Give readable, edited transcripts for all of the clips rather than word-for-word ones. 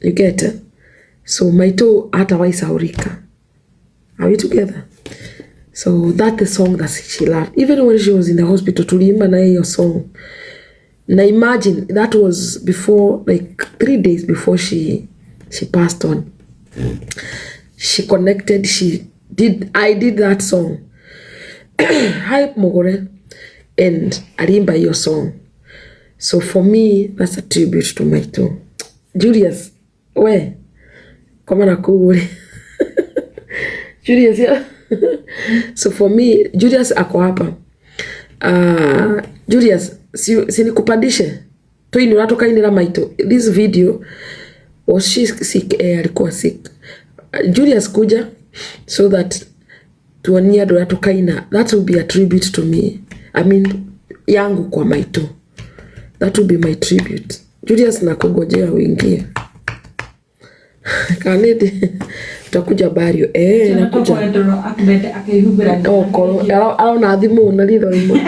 You get it? So maitũ hatawahi sahaulika. Are we together? So that the song that she loved. Even when she was in the hospital, tuliimba na hiyo song. Na imagine that was before like 3 days before she passed on. She connected, she did I did that song. Hi Mugure and aliimba hiyo song. So for me that's a tribute to Maitũ. Julius, we koma na kugure. Julius, yeah. So for me Julius ako hapa. Julius, si nikupandishe tuinira tukainira Maitũ. This video was she sick? Eh, alikuwa sick. Julius kuja so that tuonie andũ ũrĩa tukaina. That will be a tribute to me. I mean yangu kwa Maitũ. That will be my tribute. Julius nakungojea uingie. Kanidi tutakuja Bario. Eh, nakuja. Okorwo arona thimũ na ritho rimwe.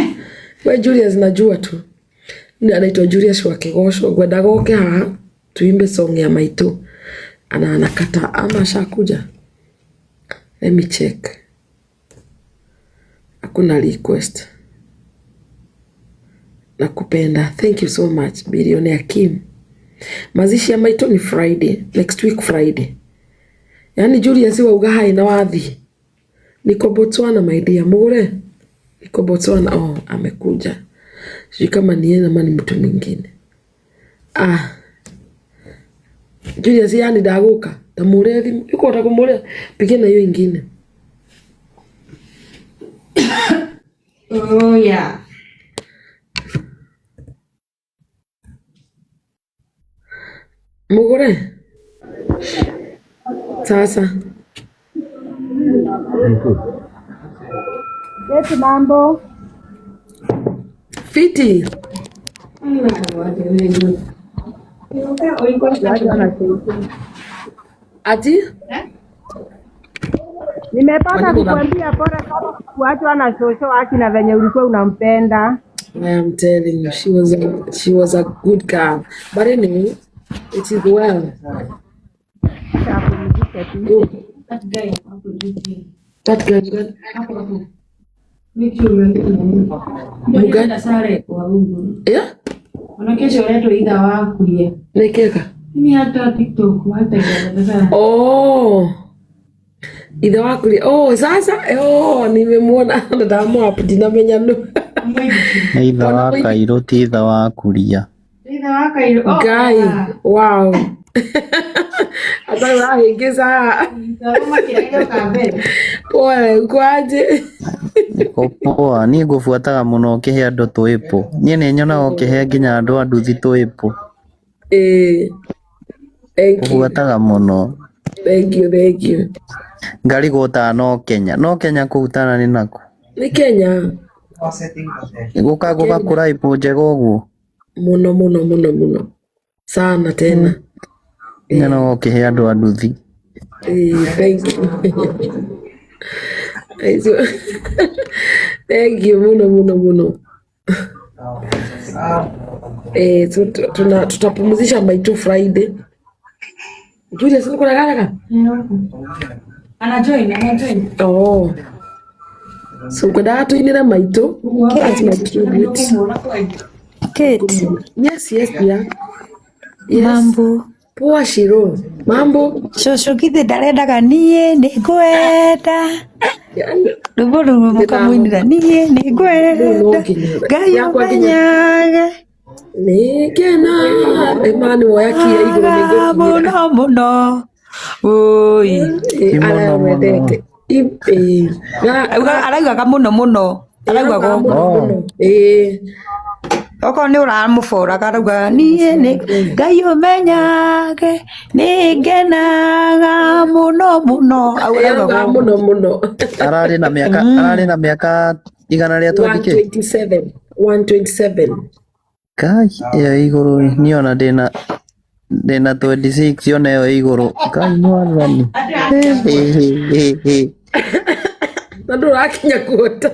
We Julius najua tu. Ni anaitwa Julius wa Kigosho. Ngwenda goke haha tuimbe song ya Maitũ. Ana anakata ama ashakuja. Let me check. Hakuna request. Nakupenda. Thank you so much Billionaire Kim. Mazishi ya Maitũ ni Friday, next week Friday. Yaani Julius wauga hai na wathi. Niko Botswana my dear. Mugure. Niko Botswana. Oh, amekuja. Sijui kama ni yeye ama ni mtu mwingine. Ah. Julius yani ndaguka. Tamuria thimu. Yuko utakumuria. Pigia na hiyo ingine. Oh yeah. Mugure. Sasa. Yetu mambo. Fiti. Ati? Nimepata Mwalimu na kukwambia pole sana kuachwa na shosho aki na venye ulikuwa unampenda. I am telling you, she was a good girl. But anyway, it is well. Acha apumzike tu. Oh, that girl, Muga, yeah? Nekeka. Oh, ithe waku oh, sasa oh, nimemwona ndamwap ndinamenya nũ. Nĩ ithe Ona wa mũini Kairũ ti ithe wa Kuria. Ngai, wow. Hata urahĩngĩca haha. Pole, uko aje? Niko poa, niĩ ngũbuataga mũno ũkĩhe andũ tũĩpũ. Niĩ nĩ nyonaga ũkĩhe nginya andũ a nduthi tũĩpũ. Eh, thank you. Ngũbuataga mũno. Thank you, thank you. Ngarigwo ta no Kenya. No Kenya kũu tana nĩ nakũ? Nĩ Kenya. Gũka Kenya. gũgakũra ĩpũ njega ũguo. Mũno mũno mũno mũno. Sana tena. Eh, Nyonaga ũkĩhe andũ a nduthi. eh, thank you. Thank you muno muno muno. Eh, so tutapumzisha Maitũ Friday. Julius niko na haraka. Oh. So ngwendaga tuinire Maitũ. That's my Kate, tribute. Kate, Yes, yeah. Yes. mambo. Poa Shiro. Mambo. Cũcũ githĩ ndarendaga niĩ nĩngwenda Yaani rwĩmbo rũu mũkamũinĩra ndĩrahoma. niĩ Rĩu no nĩngwenda nginya Ngai yakwa nginya ũmenyage nĩngena Imani woya kia igũrũ aga nĩngũkinyĩra. mũno mũno ũi Eh, Ti mũno arĩa mũno. wendete. Eh, Araugaga mũno mũno araugaga araugaga ũguo mũno Oh. mũno. Eh, okorwo nĩ ũramũboraga araugaga niĩ nĩ Ngai ũmenyage nĩngenaga mũno mũno Au eh, araugaga araugaga ũguo mũno mũno. Ararĩ na mĩaka ararĩ na mĩaka igana rĩa 20 kĩ? 127 127. Ngai ĩyo ĩ igũrũ ĩ, niĩ ona ndĩna ndĩna 26 ona ĩyo ĩ igũrũ. Ngai mwathani. Hĩ, hĩ, hĩ, hĩ, hĩ. Na ndũrakinya kuota.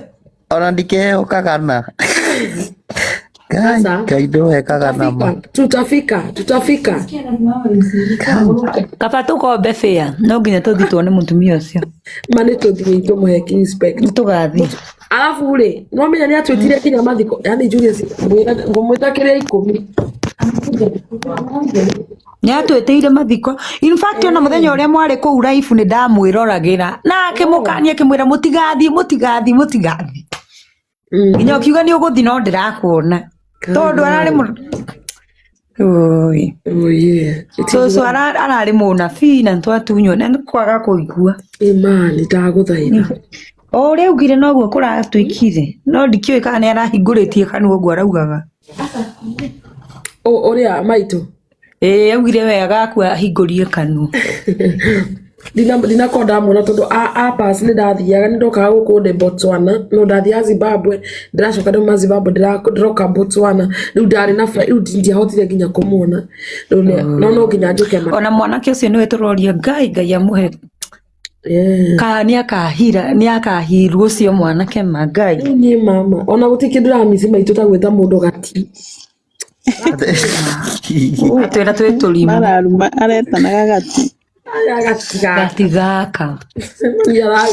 Ona ndikĩhehokaga na. Ngai Sasa Ngai ndũhekaga nama. tutafika, tutafika, tutafika. Kaba tũkombe bĩa no nginya tũthiĩ tuone mũtumia ũcio. Ma nĩ tũthiĩ tũmũhe respect. Nĩ tũgathiĩ. Alafu rĩ, nĩwamenya nĩ atwĩtire nginya mathiko, yani Julius ngũmwĩta kĩrĩa ikũmi. Nĩ atwĩtĩire mathiko. In fact ona mũthenya ũrĩa mwarĩ kũu raibu nĩ ndamwĩroragĩra na akĩmũkania akĩmwĩra mũtigathiĩ mũtigathiĩ mũtigathiĩ. Nginya ũkiuga nĩ ũgũthiĩ no ndĩrakuona. Tondũ ararĩ Oi. Oh yeah. It is Cũcũ well. ararĩ mũnabii na nĩtwatunywo na nĩ kwaga kũigua. Imani ndagũthaitha. O ũrĩa augire noguo kũratuĩkire no ndikĩũĩ kana nĩ arahingũrĩtie kanua ũguo araugaga. Ũrĩa maitũ. Ĩĩ augire we agakua ahingũrie kanua. Ndinakorwo ndamuona tondũ a pass nĩ ndathiaga nĩ ndokaga gũkũ ndĩ Botswana no ndathiaga Zimbabwe ndĩracoka ndauma Zimbabwe ndĩroka Botswana rĩu ndarĩ na rĩu ndiahotire nginya kũmuona rĩu no no nginya njũke ma Ona mwanake ũcio nĩwe tũroria Ngai Ngai amũhe Yeah. kana nĩ akahira nĩ akahirwo ũcio mwanake ma Ngai. Rĩu niĩ mama ona gũtirĩ kĩndũ ndĩramisi maitũ ta gwĩta mũndũ gati. Twĩra twĩ tũrimũ. Mararuma aretanaga gati. Aya gati gaka. Gati gaka. Ngai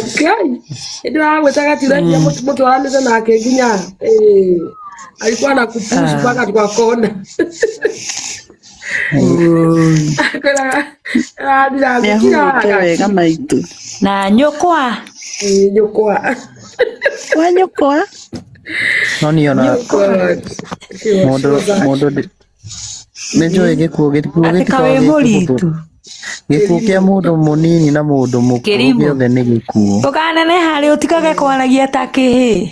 hĩndĩ ĩyo gati ũrendia mũtwaranĩte nake nginya alikuwa anakupush mpaka kwa kona. Akwĩraga Nĩahurũke wega maitũ. Na nyũkwa. Nyũkwa. Kwa nyũkwa. No niĩ ona God. She was, she mũndũ was a mũndũ nĩ njũĩ gĩkuũ gĩkuũ Atĩ gĩtikoragwo kawĩ gĩ kĩhũthũ. mũritu. Gĩkuũ kĩa mũndũ mũnini na mũndũ mũkũrũ Kĩrimũ. gĩothe nĩ gĩkuũ. Ndũkaneneha rĩ ũtikage kwaragia ta kĩhĩ.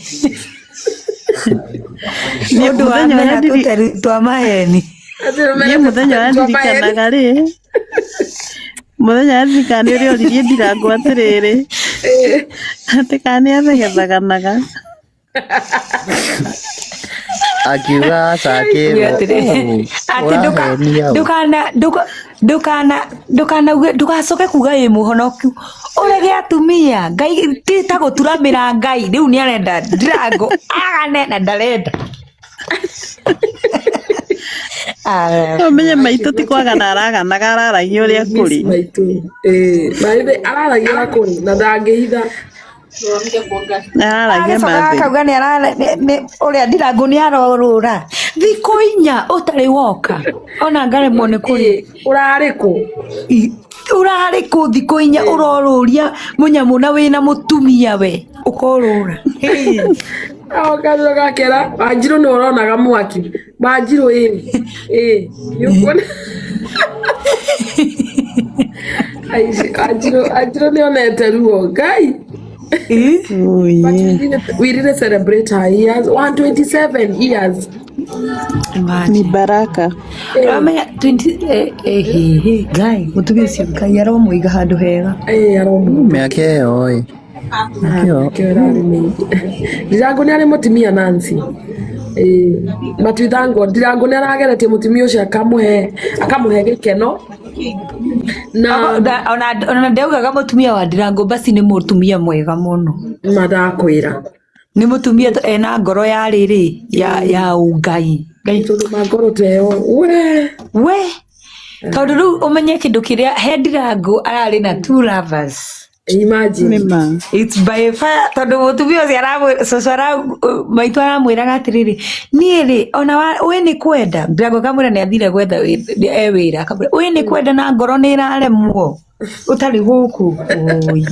Niĩ Ũndũ wa mũthenya ũrĩa mena ndiri tũteru twa maheni. niĩ mũthenya ũrĩa ndirikanaga rĩ mũthenya ũrĩa ndirikanaga nĩ ũrĩa oririe Ndirango atĩrĩrĩ atĩ kana nĩ athegethaganaga. Akiuga aca Uge akĩrwo atĩrĩ, atĩ ũrahenia ũ. ndũkana ndũka ndũkana ndũkanauge ndũgacoke kuga wĩ mũhonoku ũrege atumia Ngai ti ta gũturamĩra Ngai rĩu nĩ arenda Ndirango agane na ndarenda. Ah, Ũmenye maitũ ti kwagana araganaga araragia ũrĩa Miss kũrĩ. maitũ. Na ĩthĩ araragia ũrĩa kũrĩ na ndangĩhitha. Araragia agĩcoka matheri. akauga nĩ ara ũrĩa Ndirango nĩ arorũra thikũ inya ũtarĩ woka ona ngaremwo nĩ kũrĩa. Ũrarĩ kũ? Ũrarĩ kũ thikũ inya ũrorũria mũnyamũ na wĩna mũtumia we ũkorũra. Kanua gakera Wanjirũ nĩ ũronaga mwaki. Wanjirũ ĩ ĩ nĩũkuona. Aici, Wanjirũ Wanjirũ nĩ onete ruo Ngai. But we didn't celebrate her years 127 years. Ni Imagine. baraka. Ũramenya 20 eh, Ngai mũtumia ũcio Ngai aromũiga handũ hega. Aromũ. Mĩaka ĩyo ĩ. Mĩaka ĩyo. Mĩaka ĩyo ĩrarĩ mĩingĩ. Ndirango nĩ arĩ mũtumia Nancy. But we thank God Ndirango nĩ arageretie mũtumia ũcio akamũhe akamũhe gĩkeno na Ona ndaugaga mũtumia wa Ndirango basi nĩ mũtumia mwega mũno. mandakwĩra Nĩ mũtumia ena ngoro ya rĩrĩ ya ũngai. Ngai tondũ mangoro ta ĩyo we we tondũ rĩu ũmenye kĩndũ kĩrĩa he Ndirango ararĩ na two lovers. Imagine. Nĩ ma. It's by fire tondũ mũtumia ũcio aramwĩra cũcũ ara maitũ aramwĩraga atĩrĩrĩ niĩ rĩ ona wĩ nĩ kwenda Ndirango akamwĩra nĩ athire gwetha e wĩra akamwĩra wĩ nĩ kwenda na ngoro nĩ ĩraremwo ũtarĩ gũkũ. Oi.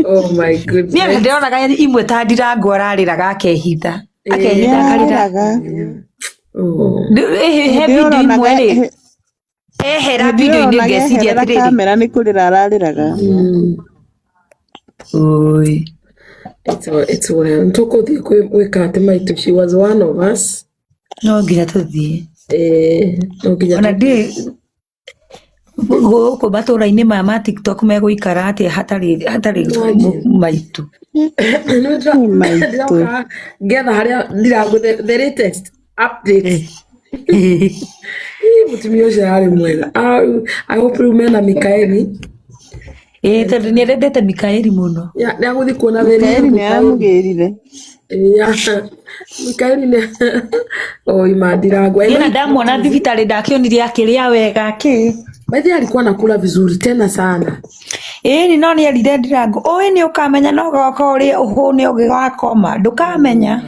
Oh my Niĩ goodness. ndĩronaga imwe ta Ndirango ararĩraga akehitha akehitha akarĩra. Nĩarĩraga. Oh. He Hĩndĩ ĩyo video ũronaga imwe rĩ ehera hĩndĩ ĩyo video-inĩ ũronaga ngeciria eherera atĩrĩrĩ kamera nĩ kũrĩra ararĩraga. Oi. It's well. Tũkũthiĩ gwĩka atĩ maitũ she was one of us. No nginya tũthiĩ. No nginya Ona ndiũĩ gũkũ matũra-inĩ maya ma TikTok megũikara atĩa hatarĩ hatarĩ Imagine. maitũ. Nĩ maitũ. Ndĩroka ngetha harĩa Ndirango the latest update. Ĩ, mũtumia ũcio ararĩ mwega. I hope rĩu mena Mikaeli. Ĩĩ tondũ nĩ arendete Mikaeli mũno. Nĩ agũthiĩ kuona the real Mikaeli nĩ Mikaeli. aramũgĩrire. Yeah. Mikaeli nĩ oi mandirangwa. Niĩ na ndamwona thibitarĩ ndakĩonire akĩrĩa wega kĩ. By the way, alikuwa anakula vizuri tena sana. Ĩni no nĩ erire Ndirango ũĩ nĩ ũkamenya no ũgoka ũrĩe ũhũne ũgĩgakoma ndũkamenya.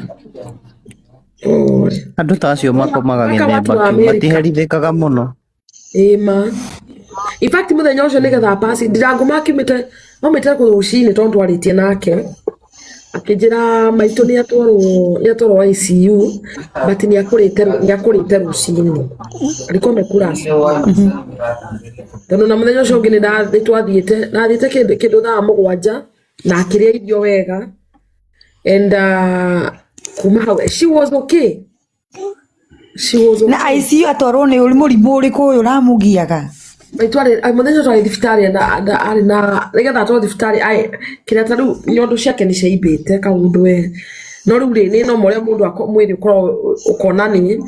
Oh. Andũ ta acio makomaga Mpaka watu gĩthemba wa kĩu Amerika. matiherithĩkaga mũno. Ĩma. In fact mũthenya ũcio nĩgetha pasi Ndirango makiumĩte maumĩte rũcinĩ tondũ twarĩtie nake akĩnjĩra maitũ nĩ atwarwo ICU but nĩ akũrĩte rũcinĩ, alikuwa amekula asubuhi, tondũ na mũthenya ũcio ũngĩ nĩ twathiĩte nathiĩte kĩndũ thaa 7 na akĩrĩa irio wega and kuma hau she was okay, she was okay. Na ICU atwarwo nĩ mũrimũ ũrĩkũ ũyũ ũramũgiaga? Maitũ arĩ mũthenya ũcio twarĩ thibitarĩ arĩ na nĩgetha atwarwo thibitarĩ kĩrĩa ta rĩu nyondo ciake nĩ ciaimbĩte kaũndũ we, no rĩu rĩ nĩ normal ũrĩa mũndũ mwĩrĩ ũkoragwo ũkona nĩ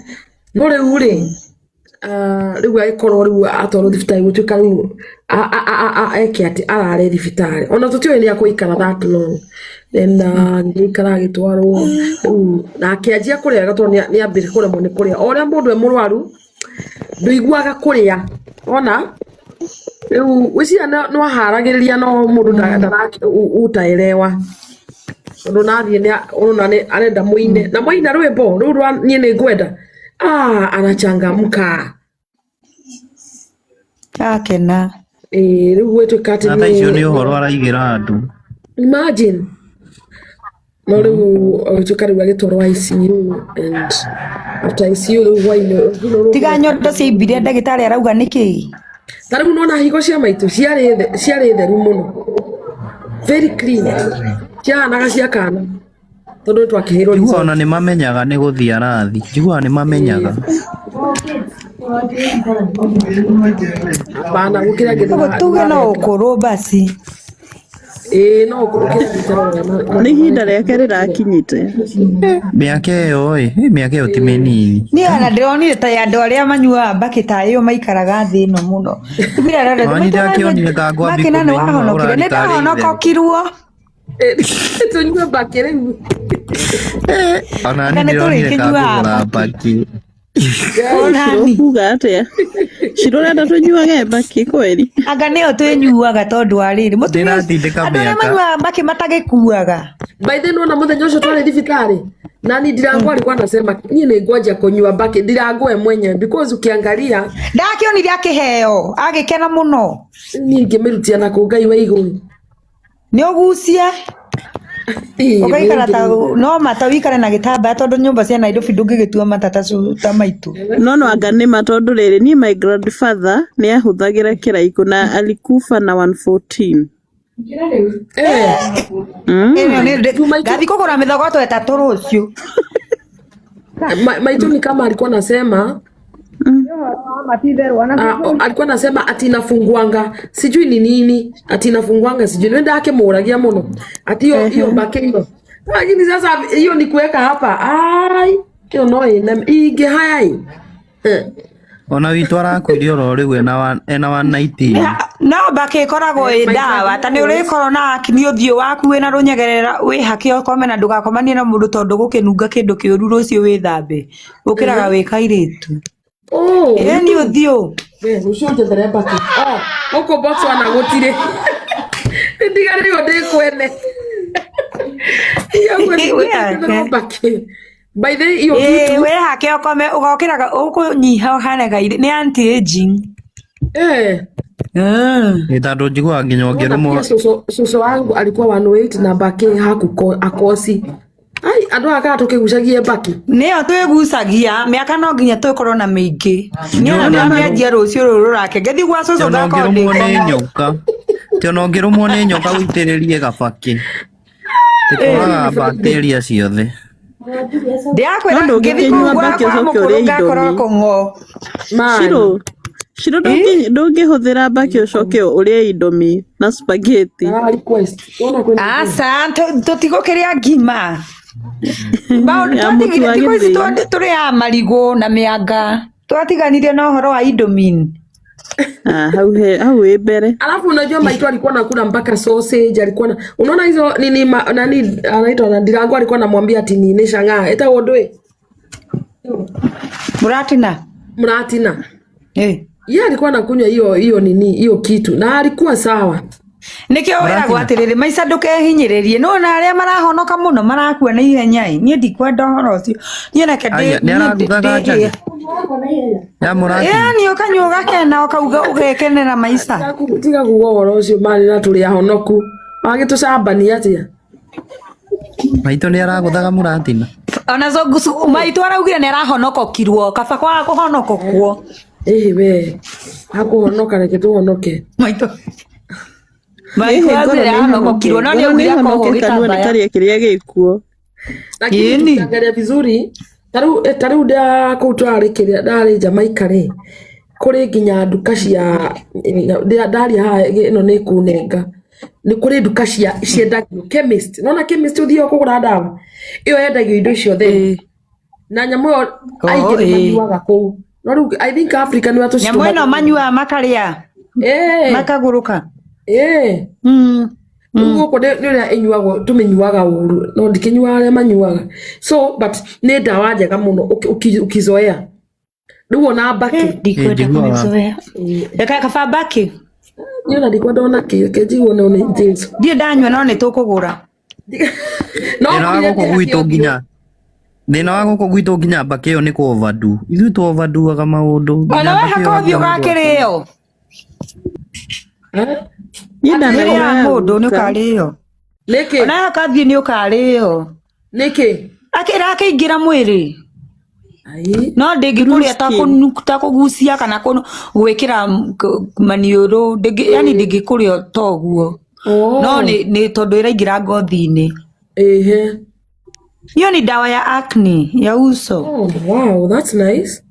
no rĩu rĩ rĩu agĩkorwo rĩu atwarwo thibitarĩ gũtuĩka rĩu eke atĩ arare thibitarĩ, ona tũtiũĩ nĩ akũikara that long. Then agĩikara agĩtwarwo rĩu na akĩanjia kũrĩa wega tondũ nĩ ambire kũremwo nĩ kũrĩa. O ũrĩa mũndũ e mũrwaru ndũiguaga kũrĩa, wona rĩu gwĩciria no aharagĩrĩria no mũndũ utaelewa tondũ nathiĩ ũrona nĩ arenda mũine na mwaina rwĩmbo rũu rwa niĩ nĩ ngwenda, anachangamka. Akena. Ĩĩ, rĩu gwĩtuĩka atĩ Na thaa icio nĩ ũhoro araigĩra andũ. Imagine, no rĩu agĩtuĩka rĩu agĩtwarwo ICU and after ICU rĩu hwainĩ. Tiga nyondo ciaimbire ndagĩtarĩ arauga nĩkĩ? Ta rĩu nona higo cia maitũ ciarĩ theru mũno, very clean, ciahanaga cia kana tondũ nĩ twakĩheirwo Njiguaga ona nĩ mamenyaga nĩ gũthiĩ arathi. Njiguaga nĩ mamenyaga. Hapana, gũkĩra Ũguo tuge no ũkũrũ basi. Ĩĩ, no ũkũrũ kĩrĩa gĩtarora. Nĩ ihinda rĩake rĩrakinyĩte. Mĩaka ĩyo ĩ, mĩaka ĩyo ti mĩnini. Niĩ ona ndĩronire ta andũ arĩa manyuaga mbakĩ ta ĩyo maikaraga thĩ ĩno mũno. Wanyite akĩonire ta ngwambi Makĩna nĩ kũmĩnyua wahonokire nĩ ũrari tarĩ itherũ. ndahonokokirwo. Tũnyue mbakĩ rĩu. Ona Anga niĩ nĩ ndĩronire ta tũrĩkĩnyuaga ngũgũra mbakĩ. mbakĩ. Shiro kuga atĩa? Shiro ũrenda tũnyuage mbakĩ kweri? Anga nĩyo twĩnyuaga tondũ wa rĩrĩ mũtumia ũcio Ndĩratindĩka andũ arĩa mĩaka. manyuaga mbakĩ matagĩkuaga. By the way, nona mũthenya ũcio twarĩ thibitarĩ nani Ndirango alikuwa anasema niĩ nĩ ngwanja kũnyua mbakĩ, Ndirango we mwenyewe, because ukiangalia Ndakĩonire akĩheo agĩkena mũno. Niĩ ingĩmĩrutia nakũ Ngai wa igũrũ? Nĩ ũgucia Ĩĩ, ũgaikara ta nĩ no mata wikare na gĩtambaya tondũ nyũmba cia Nairobi ndũngĩgĩtua mata ta maitũ. No anga nĩ ma tondũ rĩrĩ niĩ my grandfather nĩ ahũthagĩra kĩraikũ na alikufa na 114. Ĩno nĩ Maitũ- ngathiĩ kũgũra mĩthogoto 3 rũciũ. Maitũ ni kama alikuwa anasema alikuwa anasema ati inafunguanga sijui ni nini, ati inafunguanga sijui nenda akĩmũragia mũno ati hiyo hiyo mbakĩ hiyo, lakini sasa hiyo ni kuweka hapa, ai, hiyo no ĩne ingĩhaya ĩ. Ona witũ arakuire oro rĩu ena 119. No mbakĩ ĩkoragwo ĩ ndawa ta nĩ ũrĩkorwo na acne ũthiũ waku wĩna rũnyegerera wĩhake ũkome na ndũgakomanie na mũndũ tondũ gũkĩnunga kĩndũ kĩũru rũciũ wĩthambe ũkĩraga wĩ kairĩtu. Oh, Ĩ ni ũthiũ. We rũciũ njethere mbakĩ. Oh, gũkũ Botswana gũtirĩ, ndiganĩirwo ndĩ kwene. Wĩhake. Mbakĩ by the way hiyo Ĩ kitu wĩhake ũkome ũgokĩraga ũkũnyiha ũhane kairĩ nĩ anti aging. Nĩ tondũ njiguaga nginya Ona ũngĩrũmwo pia susu wangu alikuwa 108 na mbakĩ hakuko akosi. Ai, andũ aya kana tũkĩgucagie mbakĩ. Nĩyo twĩgucagia mĩaka no nginya twĩkorwo na mĩingĩ niĩ ona ndĩramĩanjia rũciũ rũrũ rũrake ngĩthiĩ gwa cũcũ Ti ona ngakorwo ũngĩrũmwo nĩ ndĩ nyoka, ti ona ũngĩrũmwo nĩ nyoka ũitĩrĩrie gabakĩ tĩkoraga bacteria ciothe. Ndĩrakwĩra No ngĩthiĩ ndũngĩkĩnyua kũu mbakĩ gwakwa ũcoke mũkũrũ ũrĩe ngakorwo indomie. kũng'o. Man. Shiro, Shiro ndũngĩhũthĩra mbakĩ ũcoke ũrĩe indomie na spaghetti. Ah, request. Wona kwĩna Aca tũtigũkĩrĩa ngima. Maũndũ Ya mũtu twatigire wa thikũ ici gĩthĩi. tũrĩaga marigũ na mĩanga twatiganire na ũhoro wa indomie. Ah, hau he hau wĩ mbere. Alafu unajua Maitũ alikuwa anakula mpaka sausage, alikuwa na unaona hizo nini ma, nani anaitwa na Ndirango alikuwa anamwambia ati ni nĩ chang'aa etagwo ndũĩ Muratina. Mratina. Eh. Yeye alikuwa anakunywa hiyo hiyo nini hiyo kitu na alikuwa sawa. Nĩkĩo wĩragwo Mũratina. atĩrĩrĩ maica ndũkehinyĩrĩrie no na arĩa marahonoka mũno marakua na ihenya ĩ niĩ ndikwenda ũhoro ũcio niĩ reke Aya, nĩ araguthaga njagi ya mũratina. yani ũkanyua ũgakena ũkauga ũgekenera maica Tiga kuga ũhoro ũcio mani na tũrĩ ahonoku. Wagĩtũcambania atĩa? Maitũ nĩ aragũthaga mũratina. ona maitũ araugire nĩ arahonokokirwo kaba kwaga kũhonokokwo Ĩhĩ we. Hakũhonoka reke tũhonoke. maitũ Ĩhĩ maitũ ngoro araugire nĩ arahonokokirwo honoke. no nĩ Ngoro nĩ augire akohwo honoke kanua nĩ gĩtambaya karĩe kĩrĩa gĩkuo. Lakini ĩni tukiangalia vizuri tarĩu tarĩu nda kũu tũrarĩ kĩrĩa ndarĩ Jamaica rĩ kũrĩ nginya nduka cia ndaria haha ĩno nĩ kũnenga nĩ kũrĩ nduka cia ciendagio chemist nona chemist ũthiaga kũgũra ndawa ĩyo yendagio indo icio theri na nyamũ ĩyo aingĩ oh nĩ ĩĩ manyuaga kũu no rĩu I think Africa nĩ nyamũ ĩno tũcitũmagĩra manyuaga makarĩa ĩĩ makagũrũka ĩĩ Mm. rĩu Mm. gũkũ nĩ ũrĩa ĩnyuagwo tũmĩnyuaga ũru no ndikĩnyuaga arĩa manyuaga so but nĩ ndawa njega mũno ũkizoea rĩu ona mbakĩ Ĩ Ndikwenda njiguaga. kũmĩzoea reke kaba mbakĩ niĩ ona ndikwenda ona kĩ reke njiguo no nĩ Jesu ndirĩ ndanyua no nĩ tũkũgũra no Thĩna wa ngorire gũkũ ndĩhake gwitũ ũthiũ nginya thĩna wa gũkũ gwitũ nginya mbakĩ ĩyo nĩ kũ overdo. Ithuĩ tũ overdoaga maũndũ ona nginya we mbakĩ ĩyo haka ũthiĩ hatirĩ mũndũ ũgakĩrĩo Eh? Niĩ Atĩ ndanagũra rĩrĩa ya mũndũ nĩ guka. ũkarĩo nĩkĩ ona haka thiĩ nĩ ũkarĩo nĩkĩ akĩingĩra mwĩrĩ ai no Blue ndĩngĩkũrĩa skin. ta kũgucia kana gwĩkĩra maniũrũ yani ndĩngĩkũrĩa ta ũguo no oh nĩ tondũ ĩraingĩra ngothi-inĩ ehe hiyo ni dawa ya acne ya uso oh wow that's nice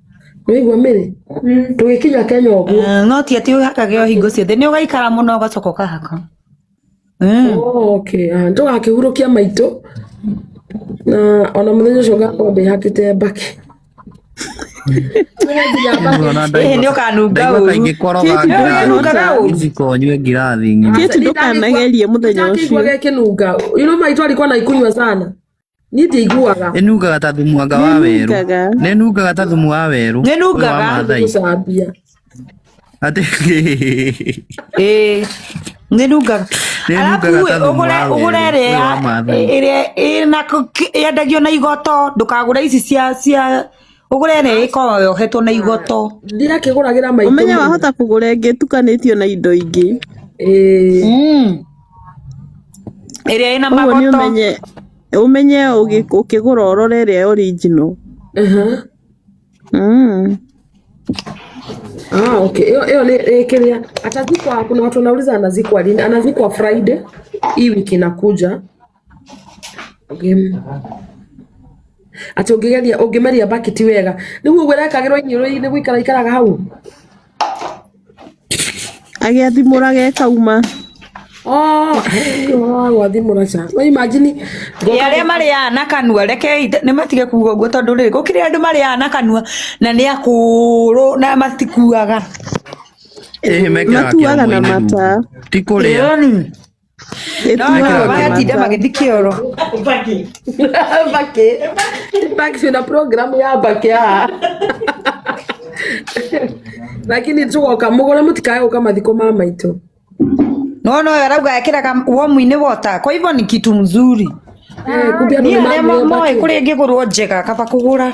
nĩwaigua mĩrĩ tũgĩkinya Kenya ũguo No ti atĩ ũhakage o hingo ciothe nĩ ũgaikara mũno ũgacoka ũkahaka Mm. oh okay ah tũgakĩhurũkia maitũ na ona mũthenya ũcio ngakorwo ndĩhakĩte mbakĩ Nĩ nginya Rĩu mbakĩ ona Ĩhĩ nĩ ndaigua ũkanunga ndaigua ũru kaingĩkoroga Kate nĩ ngirathi ũrĩnungaga ndũkahota. ũru gĩciko nyue ngirathi ng'ima. Kate ndũkanagerie mũthenya nditakĩigua ũcio. gĩkĩnunga you know maitũ alikuwa naikunywa sana niĩ ndiaiguaga Ĩnungaga ta thumu anga Nĩ wa werũ. nungaga. Nĩ ĩnungaga ta thumu wa werũ nĩ ũyũ wa nungaga Maathai. gũcambia Atĩ ĩĩ nĩ nungaga nĩ arabu ĩnungaga ĩ ta thumu ũgũre wa ũgũre werũ ĩrĩa ũyũ wa Maathai. ĩrĩa ĩna yendagio na igoto ndũkagũre ici cia ũgũre ĩrĩa ĩkoragwo yohetwo na igoto ndirakĩgũragĩra maitũ Ũmenye mũno wahota kũgũra ĩngĩ ĩtukanĩtio na indo ingĩ. ĩĩ Mm. ĩrĩa ĩna Ũguo nĩ magoto ũmenye ũmenye ũkĩgũra ũrore ĩrĩa original. uh-huh. Mm. Ah, okay. Hiyo hiyo ni kile atazikwa. Kuna watu wanauliza anazikwa lini? Anazikwa Friday hii wiki inakuja. Okay. Ati ũngĩgeria ũngĩmeria bakiti wega nĩguo ũguo ĩrekagĩrwo iniũrũ-inĩ gũikara ikaraga hau. Agĩathimũraga ĩkauma. Oh, hey, ũhoro wa gwathimũra ca. No imagine Ĩ ngoka arĩa marĩaga na kanua rekei nĩ matige kuga ũguo tondũ rĩrĩ gũkĩrĩ andũ marĩaga na kanua na nĩ akũrũ na matikuaga Ĩhĩ mekĩraga Matuaga na kĩromo-inĩ rungu. mata. Ti kũrĩa. Ĩni. No Ĩtuagwo Mekĩraga na magatinda kĩromo. mata. magĩthiĩ kĩoro Bakĩ. Bakĩ na program ya bakĩ haha. Lakini tũgoka mũgũre mũtikae gũka mathiko ma maitũ. no no arauga ekĩraga warm-inĩ water kwa hivyo ni kitu mzuri Eh, kumbe andũ niĩ nĩ arĩa magũrire moĩ mbakĩ. kũrĩa ĩngĩgũrwo njega kaba kũgũra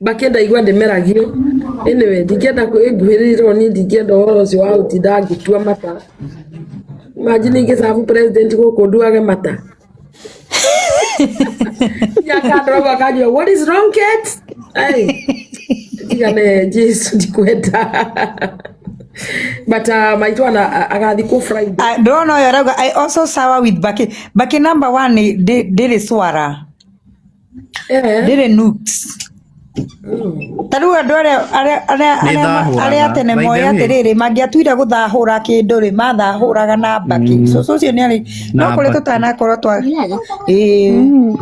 Mbakĩ ndaigua ndĩmeragio anyway ndingĩenda ĩnguhĩrĩirio niĩ ndingĩenda ũhoro ũcio wa gũtinda ngĩtua mata imagine ingĩcabu president gũkũ nduage mata akandora ũguo akanjĩra what is wrong Kate Ai, tigane Jesu ndikwenda but maitũ ana agathikwo Friday Ah, ndĩrona ũyũ arauga I also sour with baki baki number one ndĩrĩ swara eh ndĩrĩ nukes ta rĩu andũ arĩa arĩa arĩa Nĩ arĩa arĩa thahũraga. tene By moĩ the way. atĩrĩrĩ mangĩatuire gũthahũra kĩndũ rĩ mathahũraga na mbakĩ Mm, cũcũ ũcio nĩ arĩ no na kũrĩ mbakĩ. tũtanakorwo twa ĩĩ Mm.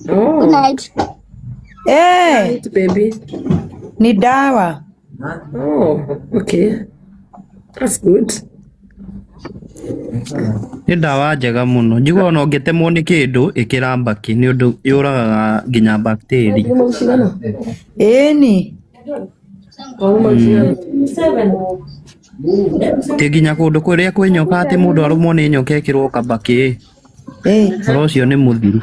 Oh. Eh, Night, baby. Ni dawa. Oh, okay. That's good. Nĩ ndawa njega mũno. Njiguaga ona ũngĩtemwo nĩ kĩndũ ĩkĩra mbakĩ nĩ ũndũ yũragaga nginya bacteria. Ĩni. Ti nginya kũndũ kũrĩa kwĩ nyoka atĩ mũndũ arũmwo nĩ nyoka ekĩrwo kabakĩ. Ũhoro ũcio nĩ mũthiru.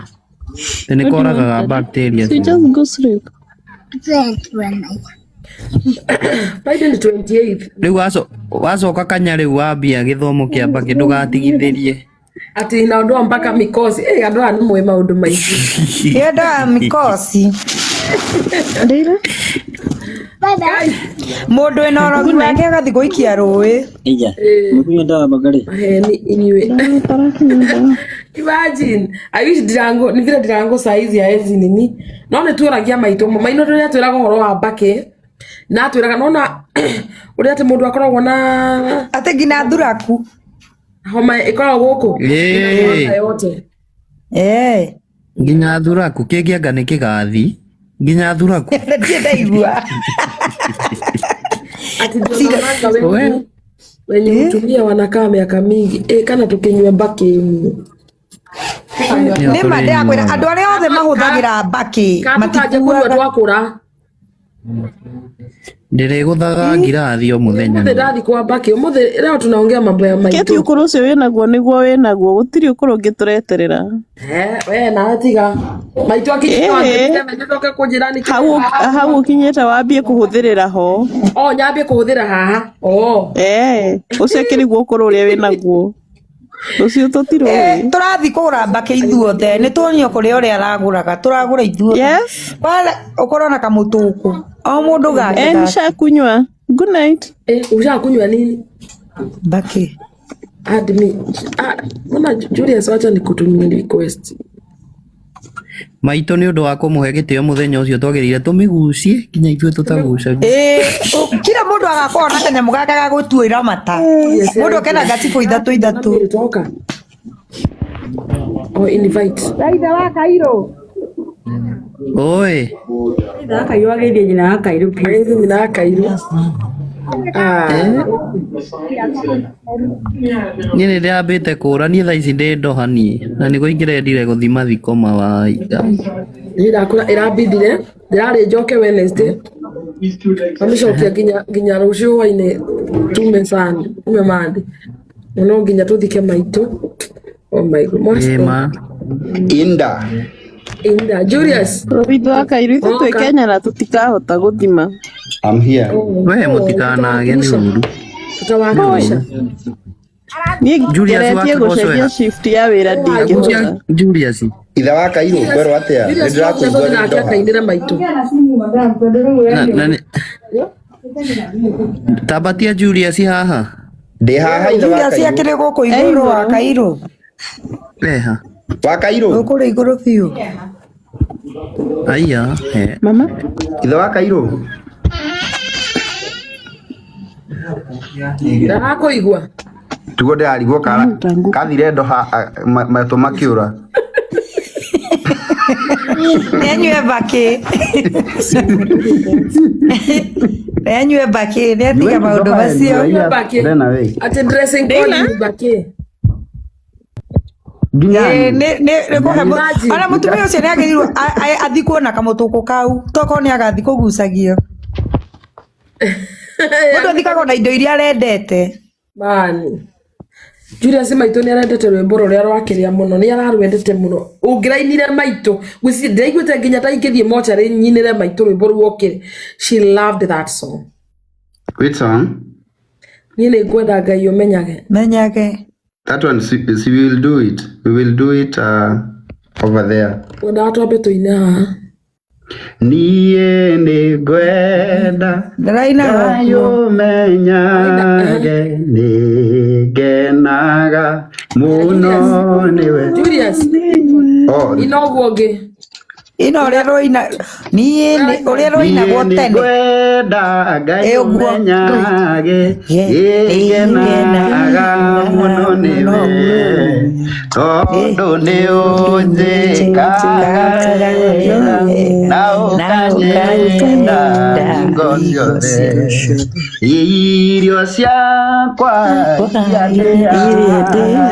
Atĩ nĩ koragaga bacteria So you ciothe. just go sleep. Friday ni 28th. Rĩu wacoka kanya rĩu wambia gĩthomo kĩa mbakĩ ndũgatigithĩrie. Ati inaondoa mpaka mikosi. Eh, andũ aya nĩ moĩ maũndũ maingĩ. Ĩyo ndawa ya mikosi. Ndĩra. Mũndũ wĩna ũrogi wake agathiĩ gũikia rũĩ. Maheni inyuĩ. Imagine. I wish Ndirango, ni vile Ndirango saa hizi haezi nini. No nĩ tuoragia maitũ maitũ rĩrĩa twĩraga ũhoro wa mbakĩ na atwĩraga nona ũrĩa atĩ mũndũ akoragwo na Atĩ nginya thuraku. Homa ĩkoragwo gũkũ. Ĩĩ. Ĩna yote. Eh. Nginya thuraku kĩngĩ anga nĩ kĩgathi. Nginya thuraku. Ndirĩ ndaigua. Ati ndio naonanga wenye wenye hutumia wanakaa miaka mingi. Eh, kana tukinywa mbakĩ. Nĩ ma ndĩrakwĩra andũ arĩa othe mahũthagĩra mbakĩ Kana tũkanjia kũnyua matikuaga. twakũra. Ndĩrĩgũthaga ngirathi o mũthenya. Ũmũthĩ ndathi kwa mbakĩ. Ũmũthĩ leo tunaongea mambo ya Keti maitũ. ũkũrũ ũcio wĩnaguo nĩguo wĩnaguo gũtirĩ ũkũrũ ũngĩ tũreterera. Eh, we nawe tiga. Maitũ akinyia Ĩhĩ. 127 nĩũcoke kũnjĩra nĩkĩ. Hau ũkinyĩte wambie kũhũthĩrĩra ho. Oh, nyambie kũhũthĩra haha. Oh. Eh, ũcio akĩriguo ũkũrũ ũrĩa wĩnaguo. Rũciũ tũtirũĩ. Eh, tũrathiĩ kũgũra mbakĩ ithuothe nĩ tuonio kũrĩa ũrĩa aragũraga tũragũra ithuothe. Yes. Wala ũkorwo na kamũtũkũ o mũndũ gake Eh, gake. nishakunywa. Good night. Eh, ushakunywa nini? Mbakĩ. Add me. Ah, mbona Julius wacha nikutumie request. Maitũ nĩ ũndũ wa kũmũhe gĩtĩo mũthenya ũcio twagĩrĩire tũmĩgucie nginya ithuĩ tũtagucagia. Ĩĩ, kila mũndũ agakorwo na kanyamũ gake ga gũtuĩra mata. Mũndũ oke na gacibũ ithatũ ithatũ. Toka. Oh, invite. Ithe wa Kairũ. Oi. Ithe wa Kairũ ageithie nyina wa Kairũ please. Ageithie nyina wa Kairũ. Ah. Niĩ nĩ ndĩrambĩte kũra niĩ thaa ici ndĩ Doha niĩ na nĩguo ingĩrendire gũthiĩ mathiko mawaida. Niĩ ndakũra ĩrambindire ndĩrarĩ njoke Wednesday mamĩcokia nginya nginya rũciũ hwainĩ tume sana tume mandi na no nginya tũthike maitũ. Oh my God. Ĩ ma. Inda. Inda Julius. Ithe wa Kairũ ithuĩ twĩ Oka. Kenya na tũtikahota gũthima. I'm here. We mũtikanage nĩ ũru. Tutawakilisha. Niĩ Julius ngeretie wa Kĩgoco gũcenjia ena. shift ya wĩra ndingĩhota. Julius. Ithe wa Kairũ ngwerwo atĩa? Nĩ Julius ndĩrakũigua ndĩ nake Doha. akainĩre maitũ. Na nĩ Tambatia Julius haha. Ndĩ haha ithe wa Julius Kairũ. akĩrĩ gũkũ igũrũ wa Kairũ. Eha. Wa Kairũ. Gũkũ igũrũ biũ. Aya. He. Mama. Ithe wa Kairũ. Ndarakuigua. Tugo ndĩrarigwo kathire Doha matũ makĩũra. Nĩanyue mbakĩ. Nĩanyue mbakĩ nĩatiga maũndũ macio. Mbakĩ. Ati dressing code ni mbakĩ. Ĩĩ, nĩ kũhe ona mũtumia ũcio nĩagĩrĩirwo athikwo na kamũtũkũ kau tokorwo nĩagathiĩ kũgucagio. Mũndũ athikagwo na indo iria arendete. Mani. Julius maitũ nĩ arendete rwĩmbo rũrĩa rwakĩrĩa mũno nĩ ararwendete mũno ũngĩrainire maitũ gwĩciria ndĩraiguĩte nginya ta ingĩthiĩ mocarĩ nyinĩre maitũ rwĩmbo rũu okĩre. She loved that song. Which song? Niĩ nĩ ngwenda Ngai ũmenyage. Menyage. That one, she will do it. We will do it over there. Ngwendaga twambe tũine haha. Niĩ nĩ ngwenda Ndĩrainaga Ngai ũmenyage nĩ ngenaga mũno nĩwe. Julius. Oh. Ina ũguo ũngĩ. Ĩno ũrĩa rũina niĩ nĩ- ũrĩa Niĩ rũinagwo nĩ tene. ngwenda Ngai Ĩ ũguo. ũmenyage Nĩngenaga nĩngenaga mũno nĩwe tondũ nĩ ũnjĩkaga wega na ũkanyenda hingo ciothe irio ciakwa iria ndĩaga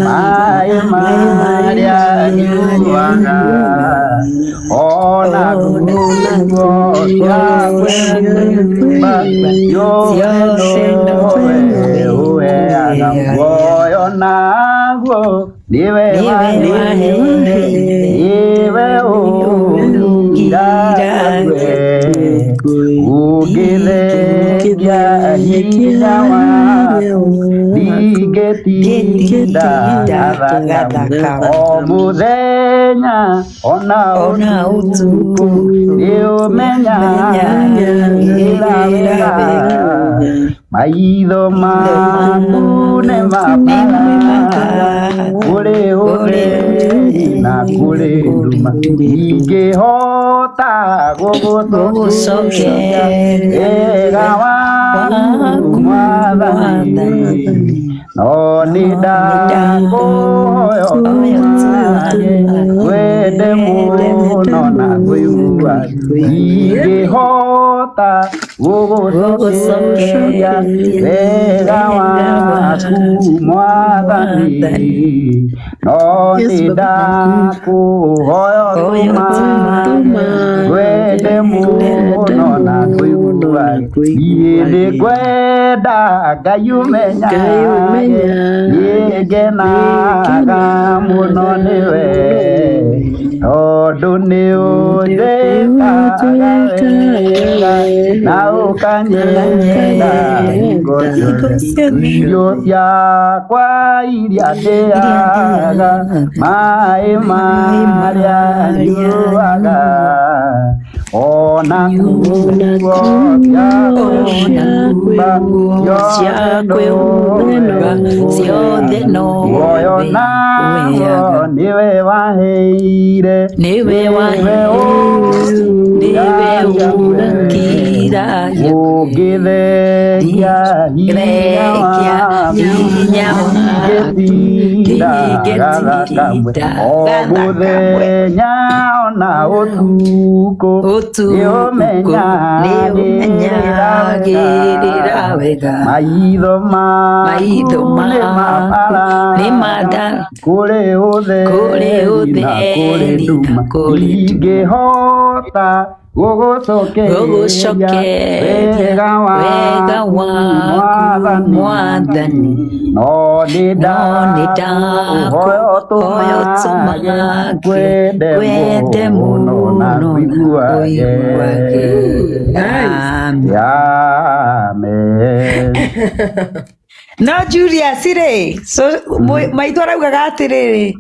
maĩ marĩa nyuaga ona nguo cia kwĩhumba ciothe nowe ũheaga muoyo naguo nĩwe waheire nĩwe ũngiragia ũngĩthengia hinya waku ndingĩtinda gathaka o mũthenya ona ũtukũ nĩũmenyagĩra wega maitho maku nĩ mabara kũrĩ ũtheri na kũrĩ nduma ingĩhota gũgũcokeria wega waku mwathani no nĩ ndakũhoya ũtũmage wende mũno na ngũigua ingĩhota gũgũcokeria wega waku mwathani no nĩ ndakũhoya ũtũmage ngwende mũno na ngũigua niĩ nĩ ngwenda Ngai ũmenyage nĩngenaga mũno nĩwe tondũ nĩ ũnjĩkaga wega na ũkanyenda hingo ciothe irio ciakwa iria ndĩaga maĩ marĩa nyuaga ona nguo cia kwĩhumba ciothe nowe muoyo naguo nĩwe waheire Nĩwe ũngiragia ũngĩthengia hinya waku hinya ndingĩtinda gathakamwe o mũthenya ona ũtukũ nĩũmenyagĩrĩra wega maitho maku nĩ mabara kũrĩ ũtheri na kũrĩ nduma ingĩhota gũgũcokeria wega waku mwathani no nĩ ndakũhoya ũtũmage ngwende mũno na ngũiguage. Amen. No Julius rĩ so maitũ araugaga atĩrĩrĩ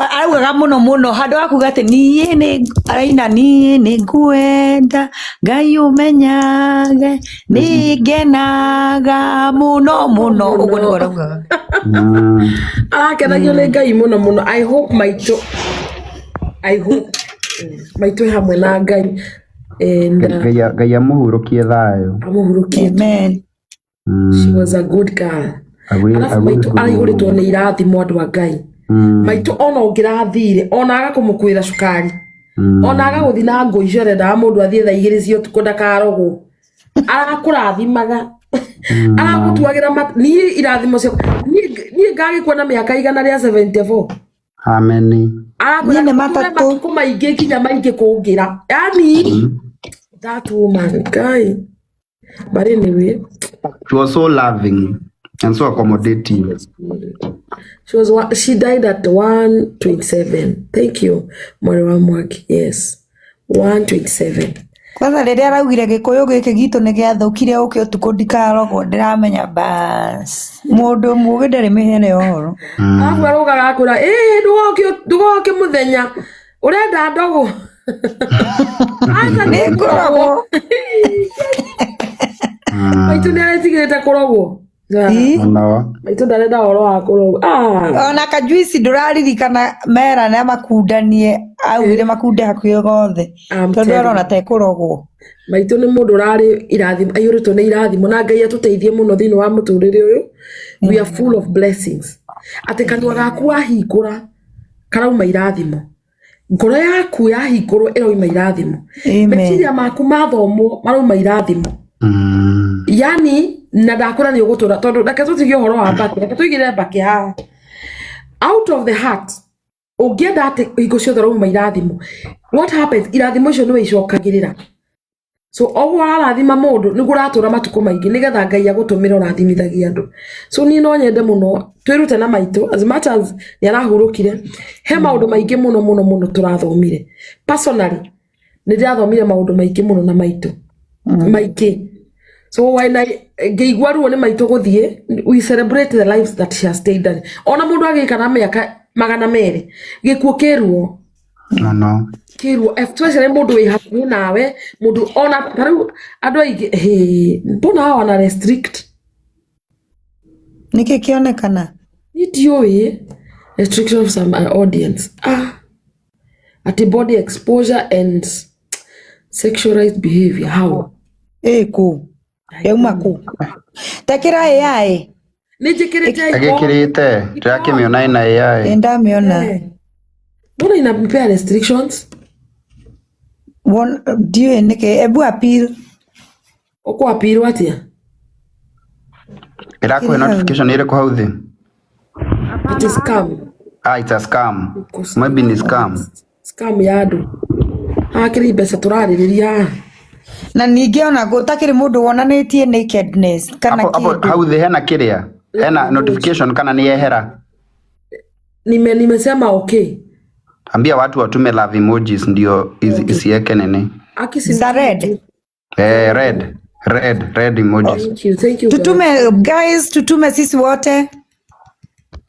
araugaga mũno mũno handũ ha kuga atĩ niĩ nĩ araina niĩ nĩ ngwenda Ngai ũmenyage nĩ ngenaga mũno mũno ũguo nĩguo araugaga. Arakenagio nĩ Ngai mũno mũno. I hope maitũ, I hope maitũ ĩ hamwe na Ngai and Ngai amũhurũkie thayũ. Amũhurũkie. Amen. She was a good girl. Arabu maitũ araihũrĩtwo nĩ irathimo andũ a Ngai. Maitũ ona ũngĩrathire ona aga kũmũkuĩra cukari ona aga gũthiĩ na ngũ icio arendaga mũndũ athiĩ thaa igĩrĩ cia ũtukũ ndakarogwo arakũrathimaga aragũtuagĩra niĩ irathimo ciakwa niĩ ngagĩkua na mĩaka 174. Amen. Arakwĩra Niĩ nĩ ũtũre matatũ. matukũ maingĩ nginya maingĩ kũngĩra yani that woman Ngai. But anyway, She was so loving and so accommodating. She died at 127. Thank you, Mwari wa Mwaki. Yes, 127. Kwanza rĩrĩa araugire gĩkũyũ gĩkĩ gitũ nĩ gĩathũkire ũke ũtukũ ndikarogwo ndĩramenya bas mũndũ mũgĩ ndarĩ mĩhere ya ũhoro. Arabu araugaga akwĩra ĩĩ ndũgoke mũthenya ũrenda ndogo. Aca Nĩ ngũrogwo. Maitũ nĩ aretigĩrĩte kũrogwo. Ii? Mũno. Maitũ ndarenda ũhoro wa kũrogwo. Ah. Ona kajuici ndũraririkana mera na makundanie augire makunde hakuhĩ gothe I'm tondũ telling arona you. ta ĩkũrogwo. Maitũ nĩ mũndũ ũrarĩ irathimo, aiyũrĩtwo nĩ irathimo, na Ngai atũteithie mũno thĩinĩ wa mũtũrĩre ũyũ. We are full of blessings. Atĩ kanua gaku wahingũra karauma irathimo, ngoro yaku yahingũrwo ĩrauma irathimo, Amen. meciria maku mathomwo marauma irathimo. Yani na ndakwĩra nĩ ũgũtũra, tondũ reke tũtigie ũhoro wa mbakĩ, reke tũigĩrĩre mbakĩ haha. Out of the heart, ũngĩenda atĩ hingo ciothe ũrauma irathimo, what happens, irathimo icio nĩwe icokagĩrĩra. So oguo ũrarathima mũndũ nĩguo ũratũra matukũ maingĩ, nĩgetha Ngai agũtũmĩre ũrathimithagia andũ. So niĩ no nyende mũno twĩrute na maitũ, as much as nĩ arahurũkire, he maũndũ maingĩ mũno mũno mũno tũrathomire. Personally nĩ ndĩrathomire maũndũ maingĩ mũno na maitũ, maingĩ. So when I ngĩigua ruo nĩ maitũ gũthiĩ, we celebrate the lives that she has stayed in. Ona mũndũ agĩikara mĩaka 200, gĩkuũ kĩ ruo. Mũno. Kĩruo, especially mũndũ wĩ hakuhĩ nawe, mũndũ ona ta rĩu andũ aingĩ, hĩ, mbona hawa wana restrict? Nĩkĩ kĩonekana? Niĩ ndiũĩ. Restriction of some audience, ah, ati body exposure and sexualized behavior, how? Ĩ kũ? Yauma kũ? Tekĩra AI. Nĩ njĩkĩrĩte iko. Agĩkĩrĩte ndĩrakĩmĩona ĩna AI. Ĩ ndamĩona. Mbona inapea restrictions? Ndiũĩ nĩkĩ. Ebu appeal. Ũkũ-appeal atĩa? Ĩrakũhe notification ĩrĩkũ hau thĩ? It is scam. Ah, it's a scam. Maybe ni scam. Scam ya andũ hakĩrĩ mbeca tũrarĩrĩria haha. Na ningĩ ona gũtakĩrĩ mũndũ wonanĩtie nakedness kana Hapo hapo kĩndũ. hau thĩ hena kĩrĩa? Hena notification kana nĩ yehera? Nimesema okay. Ambia watu watume love emojis ndio isieke nini. Aki Za red. Eh, red. Red, red emojis. Thank you, thank you guys. Tutume guys, tutume sisi wote.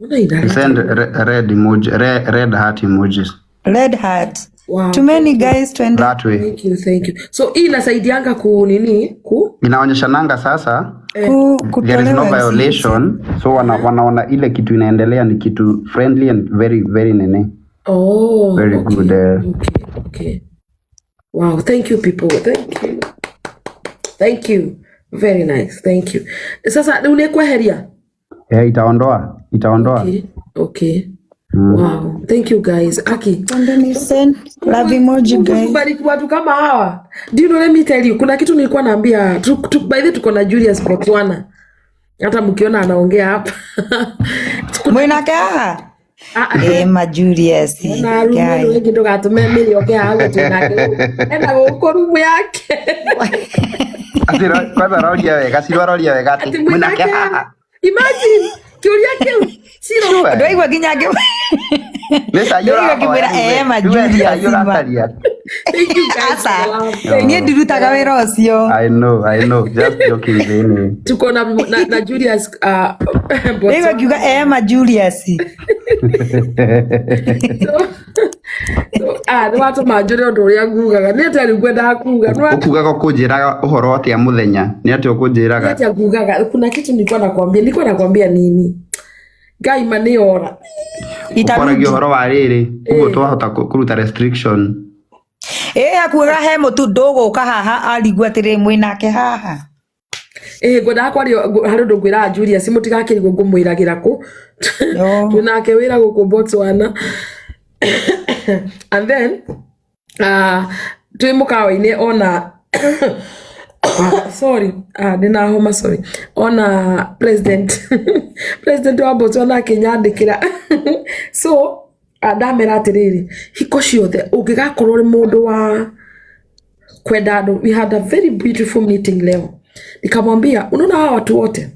Mbona inaleta? Send red emoji, red heart emojis. Red heart. Wow. Tumeni guys, twende. That way. Thank you, thank you. So hii inasaidianga ku nini? Ku Inaonyeshananga sasa Ku there is no kutolewa MC. violation, so wanaona ile kitu inaendelea ni kitu friendly and very very nini. Oh, Very okay. good. Okay. Wow, thank you people. Thank you. Thank you. Very nice. Thank you. Sasa rĩu nĩ kweheria? Eh, itaondoa, itaondoa. Okay. Wow. Thank you guys. Aki. Twendeni send love emoji Mungu guys. kubariki watu kama hawa. Do you know, let me tell you, kuna kitu nilikuwa naambia by the way, tuko na Julius Botswana. Hata mkiona anaongea hapa. Mwinake haha? Ah, ah. Ĩ ma Julius Na rumu guy. ĩno ĩngĩ ndũgatũme mĩrĩ oke haha twĩ nake ena gũkũ rumu yake. Ati kwanza roria wega, Ciro aroria wega Ati ati mwinake mwinake haha. Imagine kĩũria kĩu, Ciro. Sure. Ndwaigua nginya ngĩ Nĩ cai Ndwaigua ũrahoya ngĩmwĩra rĩu ee we. ma Rĩu we nĩ Julius cai ma. ũracaria. Thank you guys for Aca. the love. Thank Niĩ ndirutaga wĩra ũcio. I know, I know. Just joking anyway. Tuko na Julius Ndwaigua Botswana. ngiuga ee ma Julius. So, ah, nĩ watũma njũre ũndũ ũrĩa ngugaga. Nĩ atĩa rĩu ngwendaga kuga? Ũkugaga ũkũnjĩraga ũhoro atĩa mũthenya? Nĩ atĩa ũkũnjĩraga? Atĩa ngugaga? Kuna kitu nilikuwa nakwambia nini? Ngai maniora. Ũkwaragia Itarudi. ũhoro wa rĩrĩ, ũguo twahota kũruta restriction. Ĩ akuaga he mũtu ndũgũka haha arigwo atĩrĩ mwĩnake haha. Ĩ ngwendaga kwaria harĩ ũndũ ngwĩraga Julius, mũtigakĩrigwo ngũmwĩragĩra kũ. Yo. Twĩnake wĩra gũkũ Botswana. And then twĩ mũkawa-inĩ ona, sorry, ndĩna homa, sorry, ona president wa Botswana akĩnyandĩkĩra. So ndamera atĩrĩrĩ, hiko ciothe ũngĩgakorwo ũrĩ mũndũ wa kwenda andũ, we had a very beautiful meeting leo, nikamwambia, unaona hawa watu wote,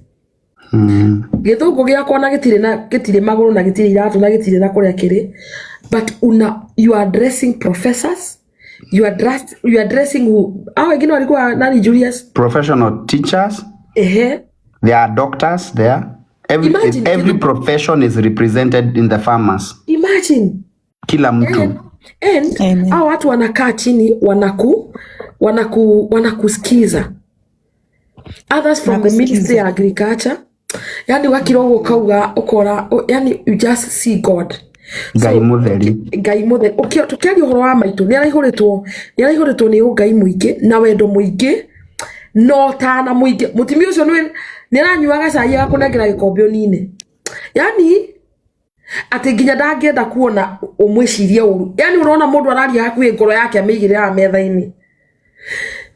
gĩthũngũ gĩakwa na gĩtirĩ na gĩtirĩ magũrũ na gĩtirĩ iratũ na gĩtirĩ na kũrĩa kĩrĩ, but una you are addressing professors, you are addressing who, hao wengine walikuwa nani, Julius? Professional teachers, Ehe. there are doctors there. Every, Imagine, every profession is represented in the farmers. Imagine. Kila mtu. And Amen. hao watu wanakaa chini, wanakusikiza, others from the Nakusikiza. Ministry ya Agriculture. Yani wakira ũguo ũkauga ũkora yani you just see God. Ngai So mũtheri. Ngai mũtheri. Tũkĩaria ũhoro wa maitũ nĩ araihũrĩtwo, nĩ araihũrĩtwo nĩ ũngai mũingĩ na wendo mũingĩ na ũtana mũingĩ. Mũtumia ũcio nĩ aranyuaga cai agakũnengera gĩkombe ũnine. Yani atĩ nginya ndangĩenda kuona ũmwĩcirie ũru. Yani ũrona mũndũ araria hakuhĩ ngoro yake amĩigĩrĩra metha-inĩ.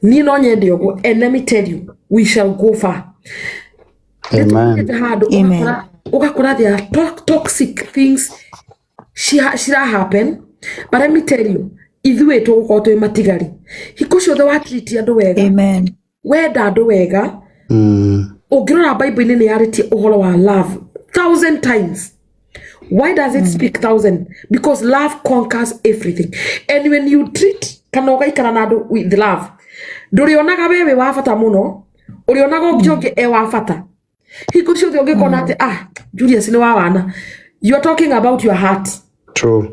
Niĩ no nyende ũguo, and let me tell you, we shall go far. Amen. Nĩtũkinyĩte handũ Amen. ũgakora ũgakora there are toxic things cira happen, but let me tell you, ithuĩ tũgũkorwo twĩ matigari. Hingo ciothe wa treat andũ wega, Amen. wenda andũ wega, ũngĩrora Bible-inĩ nĩ yarĩtie ũhoro wa love 1,000 times. Why does it speak 1,000? Because love conquers everything. And when you treat kana ũgaikara na andũ with love, ndũrĩonaga we wĩ wa bata mũno, ũrĩonaga ũngĩ ũngĩ e wa bata. Hingo ciothe ũngĩkona atĩ, ah, Julius nĩ wa wana, you are talking about your heart. True.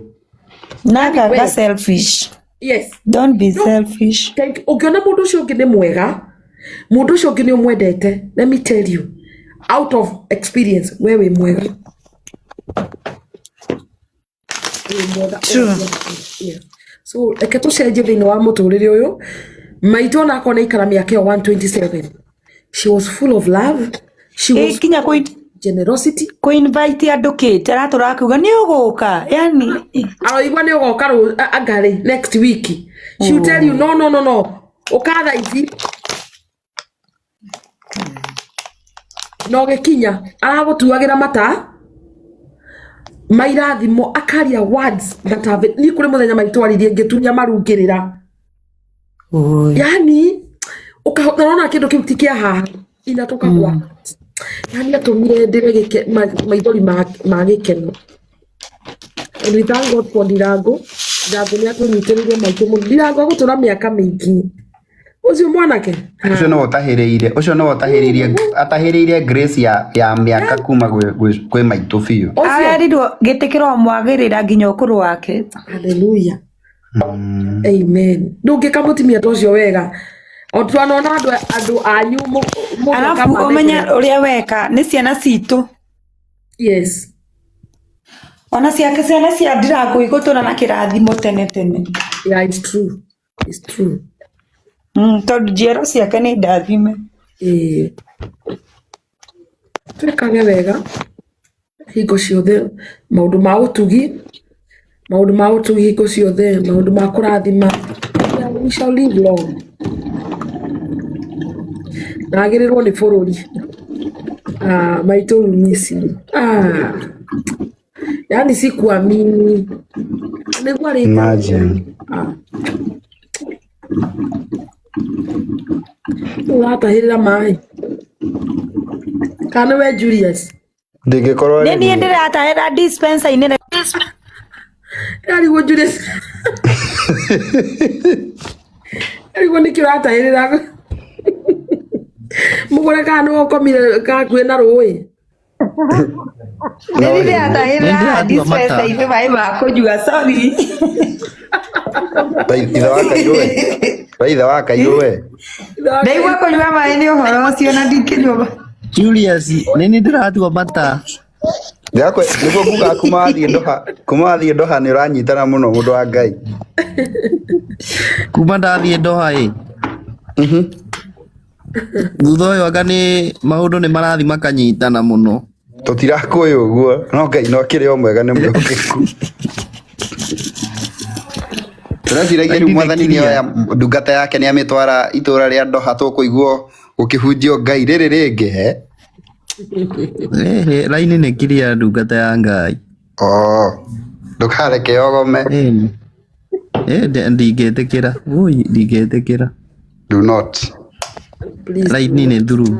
Naka Anyway. ga selfish. Yes. Don't be No. selfish. Thank you. Ũngĩona mũndũ ũcio ũngĩ nĩ mwega, mũndũ ũcio ũngĩ nĩ ũmwendete, let me tell you, out of experience, we wĩ mwega. Wĩ mwega. True. Yeah. So reke tũcenjie thĩinĩ wa mũtũrĩre ũyũ. Maitũ onakorwo nĩ aikara mĩaka ĩyo 127. She was full of love. She was Kinya full of generosity. kũ invite andũ kĩ taratũra akiuga nĩ ũgũka yani Aroigua nĩ ũgoka anga rĩ next week. She will tell you no no no no. Ũka thaa ici. Na ũgĩkinya aragũtuagĩra mata mairathimo akaria words that have niĩ kũrĩ mũthenya maitũ aririe ngĩturia maru ngĩrĩra. Yani ũkahota kĩndũ kĩu ti kĩa haha inatoka kwa yani atũmire ndĩre maithori ma gĩkeno. And we thank God for Ndirango. Ndirango nĩ atũnyitĩrĩire maitũ mũno. Ndirango agũtũra mĩaka mĩingĩ. Ũcio mwanake. Ũcio nĩwe ũtahĩrĩire, ũcio nĩwe ũtahĩrĩirie, atahĩrĩire grace ya mĩaka kuma kwĩ maitũ biũ. Ũcio. Arerirwo gĩtĩ kĩromwagĩrĩra nginya ũkũrũ wake. Hallelujah. Amen. Ndũngĩka mũtumia ta ũcio wega. O twanona andũ anyu mũndũ Alafu akamathekera. ũmenye ũrĩa weka nĩ ciana citũ. Yes. Ona ciake ciana cia Ndirango igũtũra na kĩrathimo tene tene. Yeah, it's true. It's true. Tondũ njiaro ciake nĩ ndathime. Twĩkage wega hingo ciothe, maũndũ ma ũtugi, maũndũ ma ũtugi hingo ciothe, maũndũ ma kũrathima. Yeah, we shall live long. Na agĩrĩrwo nĩ bũrũri. Maitũ Misiri. Yani sikuamini. Nĩguo arĩte. Imagine. Ũratahĩrĩra maĩ. Kana nĩwe Julius? Ndingĩkorwo Nĩ rĩ niĩ niĩ. ndĩratahĩra dispenser-inĩ. Yarigwo Julius. Yarigwo nĩkĩ ũratahĩrĩra. Mũgũre kana nĩwe ũkomire hakuhĩ na rũĩ. Nĩ No niĩ ĩĩ. ndĩratahĩrĩra Nĩ ndĩratua mata. dispenser-inĩ maĩ ma kũnyua, sorry. Ithe wa Kairũ we. We ithe wa Kairũ we. Ndaigua kũnyua maĩ nĩ ũhoro ũcio na ndingĩnyua maĩ. Julius, nĩ niĩ ndĩratua mata. Ndĩrakwe nĩguo nguga kuma wathiĩ Doha, kuma wathiĩ Doha nĩ ũranyitana mũno mũndũ wa Ngai. Kuma ndathiĩ Doha ĩ. Thutha ũyũ anga nĩ maũndũ nĩ marathiĩ makanyitana mũno. Tũtirakũĩ ũguo, no Ngai no akĩrĩ o mwega nĩ mwĩhokeku. Tũreciragia rĩu mwathani nĩoya ndungata yake nĩamĩtwara itũra rĩa Doha tũkũiguo gũkĩhunjio Ngai rĩrĩ rĩngĩ he. Ĩhĩ, raini nĩ kiria ndungata ya Ngai. Oh, ndũkareke yogome. Ĩni. Ndingĩtĩkĩra. Wũi, ndingĩtĩkĩra. Do not. Please. Raini nĩ thuru.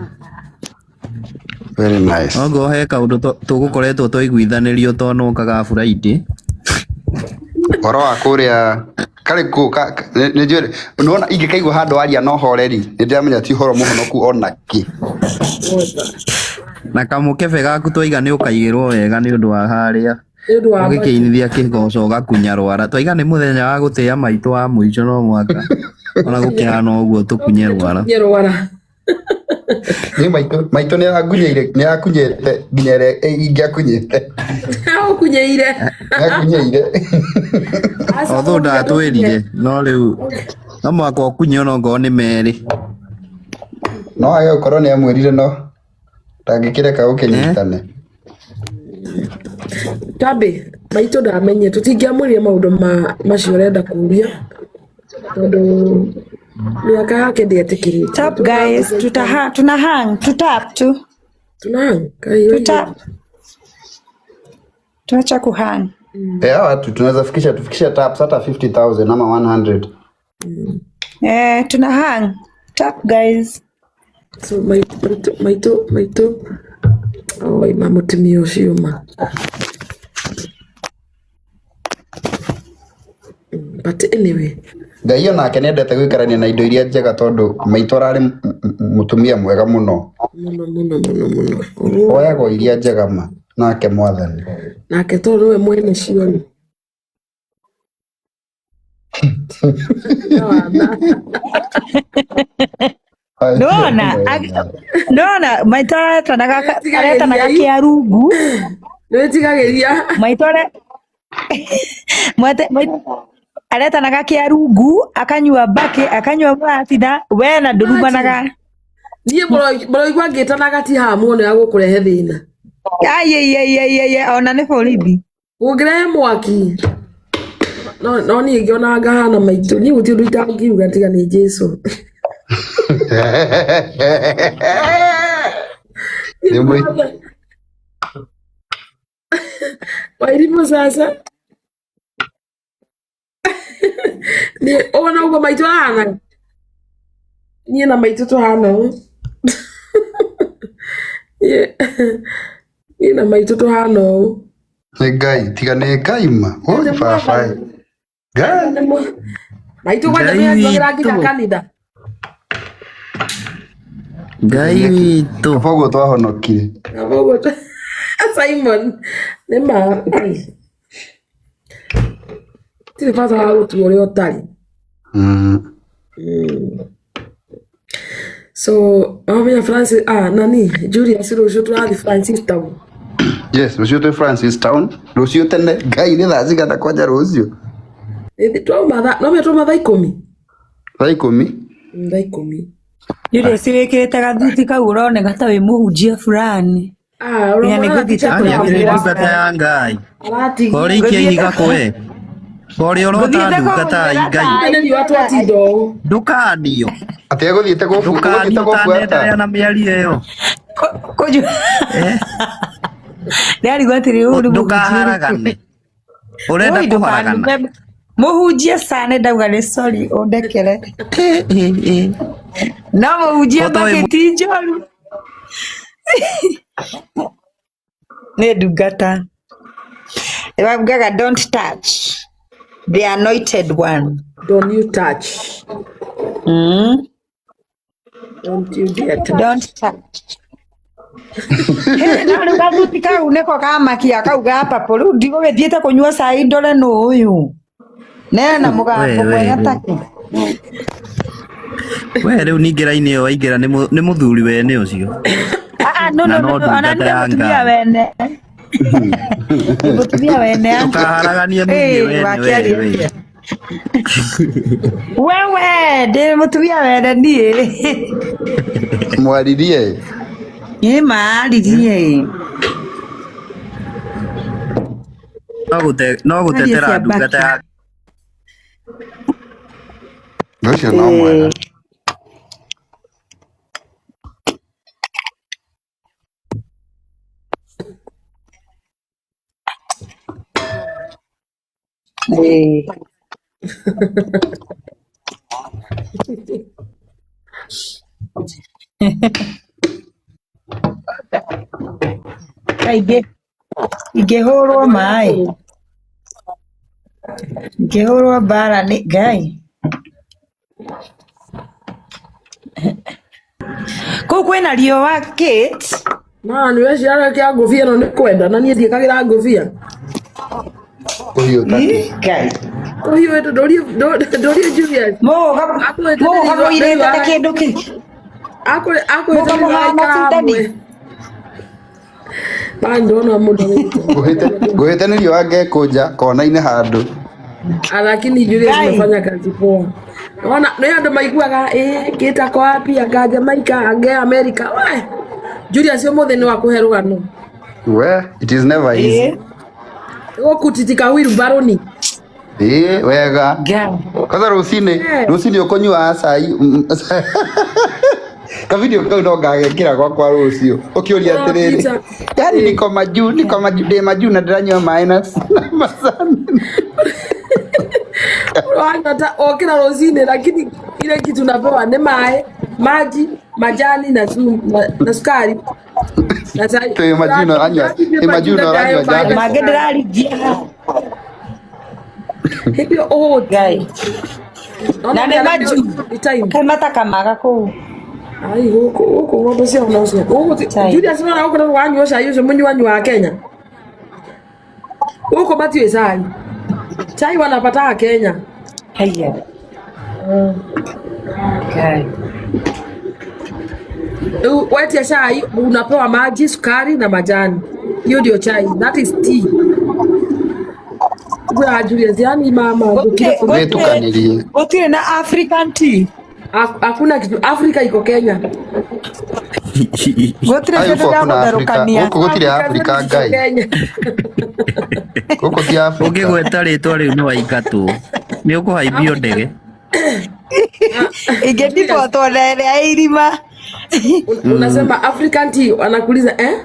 Very nice. Ongo he kaũndũ tũgũkoretwo twaiguithanĩrio twanokaga Friday. Ũhoro wa kũrĩa karĩ kũ nĩ njũĩ nĩwona ingĩkaigua handũ waria na ũhoreri nĩ ndĩramenya ti ũhoro mũhonoku ona kĩ. Na kamũkebe gaku twaiga nĩ ũkaigĩrwo wega nĩ ũndũ wa harĩa. Nĩ ũndũ wa Ũgĩkĩinithia kĩgoco ũgakunya rwara. Twaiga nĩ mũthenya wa gũtĩa maitũ wa mũico no mwaka. Ona gũkĩhana ũguo tũkunye rwara. Tũkunye rwara. Niĩ maitũ maitũ nĩ arangunyeire nĩ akunyeire nginya ĩrĩa ingĩakunyĩte. Aũkunyeire. Nĩ akunyeire. Aca Although ũngĩenda ndatwĩrire no rĩu no mũhaka ũkunye ona ongorwo nĩ merĩ. No age gũkorwo nĩ amwĩrire no ndangĩkĩreka Eh? ũkĩnyitane. Tambi, maitũ ndamenye tũtingĩamwĩrire maũndũ ma macio ũrenda kũria tondũ mĩaka yake ndĩetĩkĩrĩtie. Tap guys, tutaha, tuna hang, tutap tu. Tuna kai Tutap. Tuacha kuhang. Eh, hawa watu tunaweza fikisha tufikishe taps hata 50,000 ama 100. Eh, tuna hang. Tap guys. So maitũ maitũ maitũ oi ma mũtumia ũcio ma. But anyway, Ngai onake nĩendete gũikarania na indo iria njega tondũ maitũ ararĩ mũtumia mwega mũno. Mũno mũno mũno mũno. Oh, Oyagwo iria njega ma nake mwathani. Nake tondũ nĩwe mwene cio nĩ. Nona, nona maitũ aretanaga aretanaga kĩarungu. Nĩwĩtigagĩria. Maitũ are mwete aretanaga kĩarungu akanyua mbakĩ akanyua mũratina we na ndũrumanaga. Niĩ mũroigua ngĩtanaga ti haha muono ya gũkũrehe thĩna. Aiaiaiaiai ona nĩ borithi. Ũngĩrehe mwaki no no niĩ ngĩona ngahana maitũ niĩ gũtirĩ ũndũ itangiuga tiga nĩ Jesũ. Nĩ mũi- Wairimũ sasa. Niĩ ũguo noguo maitũ ahana. Niĩ na maitũ tũhana ũũ. Niĩ na maitũ tũhana ũũ. Nĩ Ngai tiga nĩ Ngai ma. Oi Nĩ baba. mwathani. Ngai. Nĩ maitũ kwanja Ngai nĩ anjuagĩra nginya witũ. kanitha. Ngai witũ. Kaba ũguo twahonokire. Kaba ũguo Simon nĩ ma tirĩ bata wa gũtua ũrĩa ũtarĩ. So wamenya Francis ah nani Julius rũciũ tũrathiĩ Francis Town. Yes, rũciũ twĩ Francis Town. Rũciũ tene Ngai nĩ thaa cigana kwanja rũciũ? Ĩthi twauma thaa no twauma thaa ikũmi. Thaa ikũmi. Thaa ikũmi. Julius wĩkĩrĩte gathuti kau ũroneka ta wĩ mũhunjia fulani. Ah Tiga nĩ ũramwona ngũthiĩte gatica Ani akĩrĩ kũmũgũrĩra ndungata ya Ngai. aratigia. Korĩa ikia ihiga kwe. Korĩa ũrota Ngũthiĩte ndungata ya kũmũgũrĩra Ngai. cai. Nĩ riũa twatinda ũũ. Ndũkanio. Atĩ egũthiĩte gũbu ũgũthiĩte Ndũkanio gũbuata. ũtanenderea na mĩario ĩyo. Kũnyu- Eh? Ndarigwo atĩrĩ ũyũ nĩ mũhunjia ũrĩkũ. Ndũkaharagane. Ũrenda Oi, kũharagana. ndũkanume. Mũhunjia sana ndauga nĩ sorry ũndekere. Eh, eh, eh. No mũhunjia Ũtoĩ mbakĩ ti njoru. Nĩ ndungata. Waugaga don't touch the anointed one. Don't you touch. Don't you dare touch. Don't touch. Hey, no rĩu gathuti kau nĩko kamakia kau ga papo rĩu ndigũgĩthiĩte kũnyua cai ndore nũ ũyũ nena We mũgambo we mwega we. take. We rĩu ningĩ raini ĩyo waingĩra nĩ mũthuri wene ũcio. Ah, ah, no, Na no, no no, no, ona ndungata nĩ ya mũtumia Ngai. wene. Nĩ mũtumia wene anti. Ndũkaharaganie mũthiĩ Ĩĩ, wene we wakĩaria we. atĩa? Wewe ndĩ mũtumia wene niĩ. Mwaririe. Ĩ maaririe. No gũte no Arie gũtetera cia ndungata mbakĩ. ya Ũcio no mwega. Ĩĩ. Ĩĩ. Kaingĩ ingĩhũrwo Andũ arĩa maĩ akũrũ. ingĩhũrwo mbara nĩ Ngai. Kũu kwĩna riũa Kate. Ma nĩ weciria kĩa ngũbia ĩno nĩ kwenda na niĩ ndiĩkagĩra ngũbia. Ũhiũ Ĩ, take. Ngai. Ũhiũ ndũrie Julius. Mũgũka Akwĩte nĩ mũgũka riũa nĩ mũirĩte riũa ta kĩndũ kĩ. Akwĩhĩta Mũgamo nĩ hana aikara Sudani. hamwe. Bana ndona mũndũ Ngũhĩtanĩrio wa ngekũnja kona-inĩ handũ. Lakini Julius Ngai. umefanya kazi poa. Ona nĩ andũ maiguaga eh kita kwa wapi anga Jamaica ange America. We Julius ũmũthĩ nĩ wakũhe rũgano. We, it is never easy. Gũkutitika wheelbarrow-ni. Ĩĩ, wega. Ngai. Kwanza rũcinĩ, Eh. rũcinĩ ũkũnyua acai. Kavideo kau no ngagekĩra gwakwa rũciũ. Ũkĩũria atĩrĩrĩ, Ũropita. yani niko majuu, niko majuu, ndĩ majuu na ndĩranyua maĩ na na macani. Ũranyota okĩra rũcinĩ lakini ile kitu unapewa ni maĩ, maji, majani na, na sukari. Na chai. Twĩ majuu na ũranyua, twĩ majuu na ũranyua Maĩ njambi. na Mangĩ sukari. ndĩraringia haha. Hĩndĩ ĩyo ũhũti. Ngai. Naona Na nĩ majuu. ni time. Kaĩ matakamaga kũu. Ai gũkũ gũkũ ng'ombe ciao no cia. Gũkũ Chai. Julius nona gũkũ nĩ wanyua cai ũcio mũnyuanyi wa Kenya. Gũkũ matiũĩ cai. Chai wanapataga Kenya. Haiya. Ngai. Rĩu wetia chai unapewa maji, sukari na majani. Hiyo ndio chai. That is tea. Gwa Julius, yani mama Gũtirĩ gũkire gũtirĩ Wĩtukanĩrie. gũtirĩ na African tea. Hakuna kitu Afrika iko Kenya. Gũtirĩ Ai kĩndũ gũkũ gĩa hakuna Afrika. gũtherũkania. Gũkũ gũtirĩ Afrika Afrika zetu ziko Ngai. Kenya. Gũkũ ti Afrika. Ũngĩgweta rĩtwa rĩu nĩ waingatwo. Nĩ ũkũhaimbio Afrika ndege. Ingĩndibotwo na ĩrĩa ĩ irima. Unasema African tea wanakuuliza eh?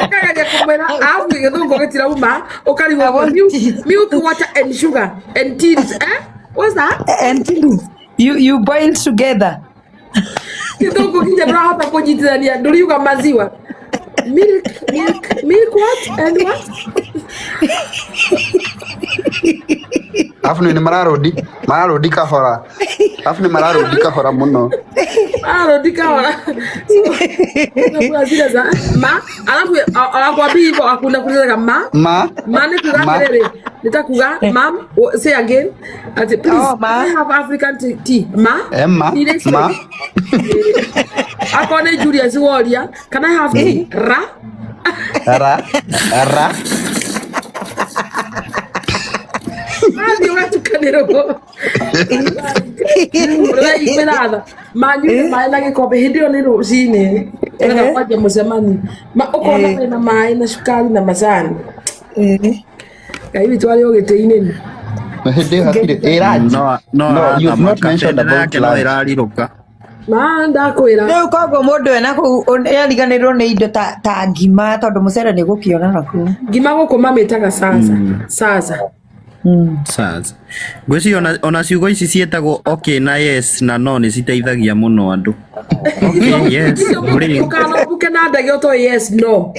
Ũkageria kũmwĩra alafu gĩthũngũ gĩtirauma ũkarigwo I want milk, tea. milk water and sugar and tea eh? What's that? And tea. You boil together. Gĩthũngũ kinya ndũrahota kũnyitithania ndũriuga maziwa milk milk milk what and what? Alafu nĩ mararũndi, mararũndi kahora. Alafu nĩ mararũndi kahora mũno. Arudi kahora. Unakula zile za ma alafu awakwambii hivyo hakuna kuuliza ma Ma, ma nĩ kuga ma. atĩrĩrĩ nĩtakuga mam say again ati please Oh, ma. can I have African tea, tea? Ma Emma, Nire ma. akorwo nĩ Julius woria can I have tea ra Ra, ra. Mathiĩ ũgatukanĩrwo ũraiguĩra tha manyuire maĩ na gĩkombe hĩndĩ ĩyo nĩ rũcinĩ ũrenda kwanjia mũcemanio ma ũkona wĩna maĩ na cukari na macani Ngai witũ arĩ o gĩtĩ-inĩ nĩ Na hĩndĩ ĩyo hatirĩ ĩ lunch. No no No, you've not arathamaka mentioned bendera about yake no lunch. ĩrarirũka. ma ndakwĩra Rĩu koguo mũndũ ena kũu nĩariganĩrwo nĩ indo ta ta ngima tondũ mũcere nĩ gũkĩona na kũu. ngima gũkũ mamĩtaga sasa sasa Sasa. Ngwĩciria ona ciugo ici ciĩtagwo okay na yes na no nĩ citeithagia mũno andũ. Okay, yes, icio bring. ũkanobuke na ndege ũtoĩ yes no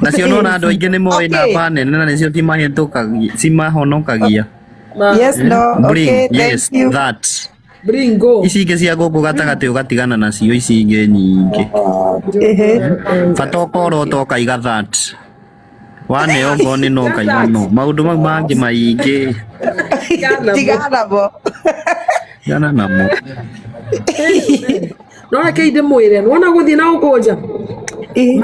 Nacio nona andũ aingĩ nĩ moĩ Okay. namba nene na nĩcio cimahĩtũkagia cimahonokagia. ma Yes, no, Bring, okay, thank yes, you. that. bring go Ici ingĩ cia gũkũ gatagatĩ ũgatigana nacio ici ingĩ nyingĩ. Ehe. Bata ũkorwo ũkaiga that. Waneo ngoo nĩ no ũkaiga no. Maũndũ mau mangĩ maingĩ Tigana namo. tigana namo. No reke ndĩmwĩre nĩwona gũthiĩ na gũkũnja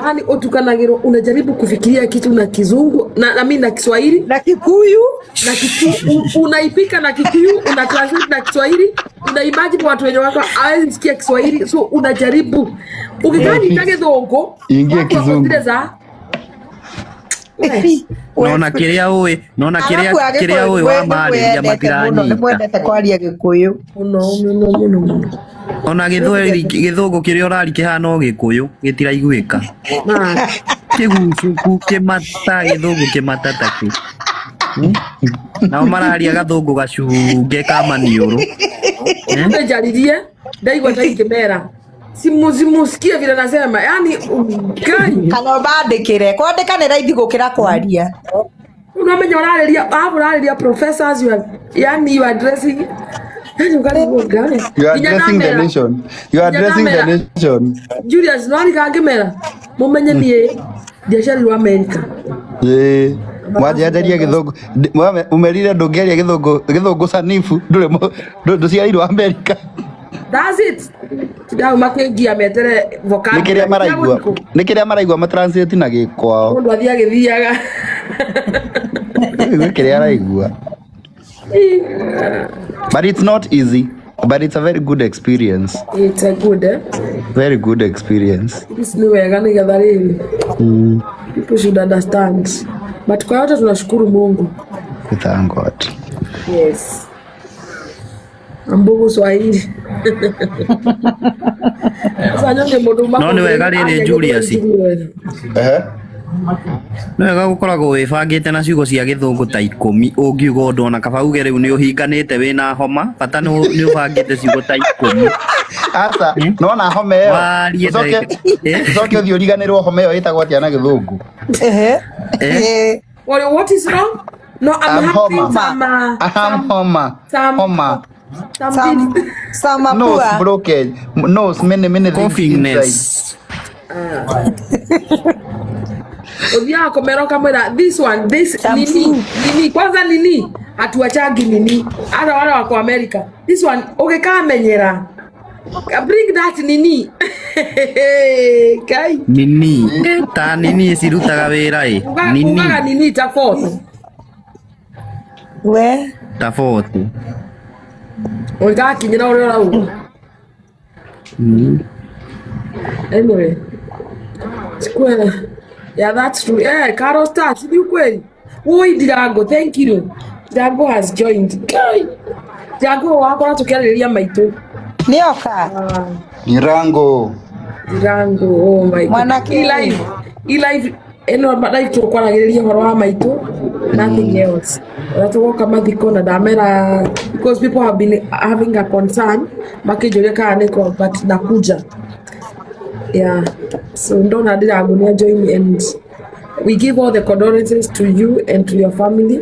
mani ũtukanagĩrwo unajaribu kufikiria kitu na kizungu na, na, na Kiswahili Na Kikuyu. Na Kikuyu unaipika na Kikuyu una translate na Kiswahili una imagine watu wenye wako hawezi sikia Kiswahili so unajaribu ukikanyita gĩthũngũ Ingie watu wako kizungu. zile za we, Nona kĩrĩa ũĩ, nona kĩrĩa Arabu a kĩrĩa Gĩkũyũ ũĩ wa marĩria nĩmwendete mũno, matiranyita. nĩmwendete kwaria Gĩkũyũ. mũno mũno mũno mũno Ona gĩthweri gĩthũngũ kĩrĩa ũrari kĩhana o gĩkũyũ gĩtiraiguĩka. Ma, Kĩgucũku kĩmata gĩthũngũ kĩmata takĩ. Nao mararia gathũngũ gacunge ka maniũrũ. Njaririe ndaigua ta ingĩmera simusikie vile nasema yani Ngai Kana ũmandĩkĩre. Kwandĩka nĩ raithi gũkĩra kwaria. unamenya ũrarĩria hapo ũrarĩria professors you are yani you are addressing yani ũkarigwo Ngai You are nginya addressing the ndamera nation. You are nginya addressing the ndamera nation. Julius no arika ngĩmera mũmenye niĩ ndiaciarirwo America Yeah. Wanjia gĩthũngũ. Umerire ndũngĩaria gĩthũngũ gĩthũngũ sanifu ndũrĩ ndũciarĩirwo Amerika. That's it. Ndau makengia metere Nĩ vocabulary. kĩrĩa maraigua. Nĩ kĩrĩa maraigua matranslate na gĩkwao. Mũndũ athiĩ agĩthiaga. Nĩ kĩrĩa araigua. But it's not easy. But it's a very good experience. It's a good, eh? Very good experience. This ni wega nĩgetha rĩrĩ. People should understand. But kwa yote tunashukuru Mungu. We thank God. Yes. Ambugu Swahili. Sasa nyonge mũndũ No nĩ wega rĩrĩ Julius. Ehe. Nĩ wega gũkoragwo wĩbangĩte na ciugo cia gĩthũngũ ta ikũmi ũngiuga ũndũ ona kaba uge rĩu nĩ ũhinganĩte wĩna homa bata nĩ ũbangĩte ciugo ta ikũmi. Aca, nona homa ĩyo. Warie Ũcoke ndagĩka- Eh? ũcoke ũthiĩ ũriganĩrwo homa ĩyo ĩtagwo atĩa na gĩthũngũ. Ehe. Eh? Eh. What, what is wrong? No, I'm I'm having homa. some, I'm homa. some, Homa. some, Some bit- some Nose mapua. broken. Nose many many things inside. Coughingness. Ũthiaga kũmera ũkamwĩra this one this Some nini food. nini kwanza nini hatuachagi nini hata wale wako America this one ũgĩkamenyera bring that nini kai. Nini ta nini cirutaga wĩra ĩ nini Ugaga nini ta fourth. We. Ta 40. Ũgĩgakinyĩra ũrĩa ũrauga. Anyway, square. Yeah, that's true. Eh, Carol Stars, ni ukweli. Woi Ndirango, thank you. Ndirango has joined. Kai. Ndirango wakora tukiarĩrĩria maitũ. Nĩoka. Nirango. Ndirango, oh my God. Mwanake. I live, i live ĩno live tũkwaragĩrĩria ũhoro wa maitũ, nothing else. Ũrĩa tũgoka mathiko na ndamera because people have been having a concern makĩnjũria kana nĩko but nakuja. Yeah. So ndona Ndirango nĩ join and we give all the condolences to you and to your family.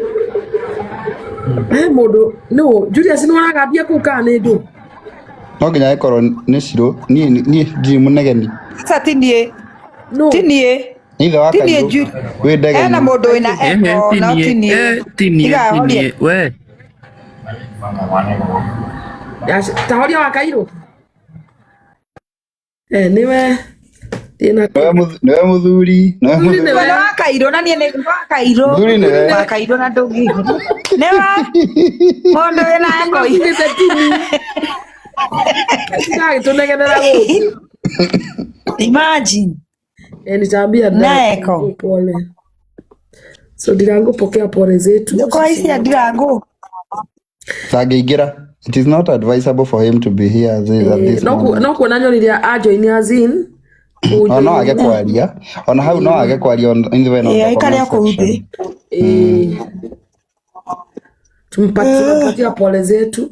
Eh, mũndũ no Julius nĩ waragambia kũu kana nĩ ndũ? No nginya ĩkorwo nĩ Cirũ. Niĩ niĩ ndirĩ mũnegeni. Aca ti niĩ. No. Ti niĩ. Nĩ ithe wa Ti niĩ Kairũ. Ju. Wĩ ndegeni. Hena mũndũ wĩna Ehe, echo no ti tinie niĩ. eh, tinie Tiga horie. tinie we. Tahoria wa Kairũ. Eh, nĩwe ndĩna Nĩwe nĩwe mũthuri. Nĩwe Mũthuri mũthuri. nĩwe. Mwena wa Kairũ na niĩ nĩ wa Kairũ. Mũthuri nĩwe. Wa Kairũ na ndũngĩigua. Nĩ wa mũndũ wĩna echo. Nĩwe tini. Ndagĩtũnegenera gũkũ. Imagine. Eh, nitaambia Na echo. Pole. So Ndirango, pokea pole zetu. Kwa ici Ndirango. Ndangĩingĩra. It is not advisable for him to be here at Eh, this moment. no kuona nyonire ajoin as in. O no age kwaria. Ona hau no age kwaria in the Eh, the aikare comment o kũu section. thĩ. Eh, tumpatia pole zetu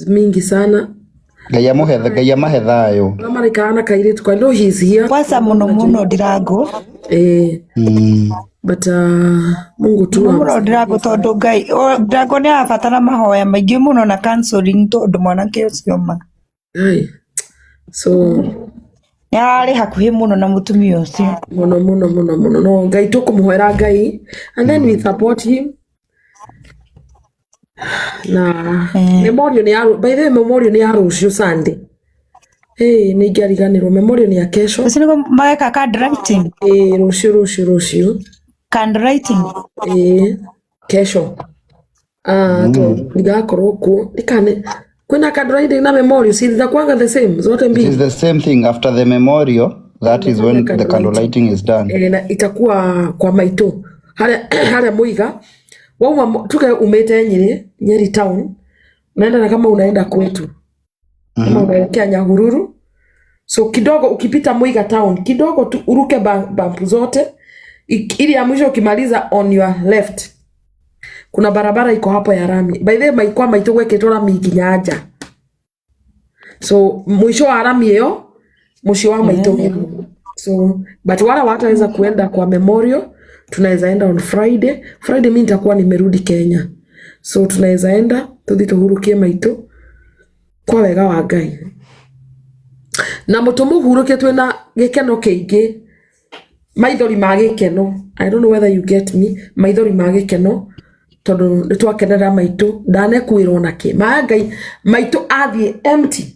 mingi sana. Ngai amũhe Ngai amahe thayũ. Arĩa maraikara na kairĩtu kwa I know he's here. Kwanza mũno mũno Ndirango. Eh, but Mungu tu Mũno mũno Ndirango tondũ Ngai Ndirango nĩ arabatara mahoya maingĩ mũno na counseling tondũ mwanake ũcio ma Ai. So nĩ ararĩ hakuhĩ mũno na mũtumia ũcio. Mũno mũno mũno mũno no Ngai tũkũmũhoera Ngai and then we support him na memorial nĩ ya by the way memorial nĩ ya rũciũ Sunday. Hey, nĩ ingĩariganĩrwo memorial nĩ ya kesho. Ũcio nĩguo mareka candle lighting. Eh, rũciũ rũciũ rũciũ. Candle lighting. Eh, kesho. Ah, to ndigakorwo kuo nikane kwina candle lighting na memorial si zitakuwanga the same zote It is mbili. the same thing after the memorial. That is when the candle lighting is done. Eh, na itakuwa kwa maitũ harĩa harĩa Muiga wauma tuke umĩte Nyeri Nyeri town unaenda na kama unaenda kwetu kama unaelekea Nyahururu so kidogo ukipita Muiga town kidogo tu uruke bampu zote ili ya mwisho ukimaliza on your left kuna barabara iko hapo ya rami. By the way kwa maitũ gwekĩtwo rami nginya nja so mwisho wa rami ĩyo mũciĩ wa maitũ wĩ hau. So but wala wataweza kuenda kwa memorial tunaweza enda on Friday. Friday mi nitakuwa nimerudi Kenya so tunaweza enda tuthi tuhurukie maitũ kwa wega wa Ngai na mũtũmũhurũkie twĩna gĩkeno kĩingĩ. Maithori ma gĩkeno. I don't know whether you get me. Maithori ma gĩkeno tondũ nĩ twakenerera maitũ ndanekuĩrwo nakĩ ma Ngai maitũ athiĩ empty.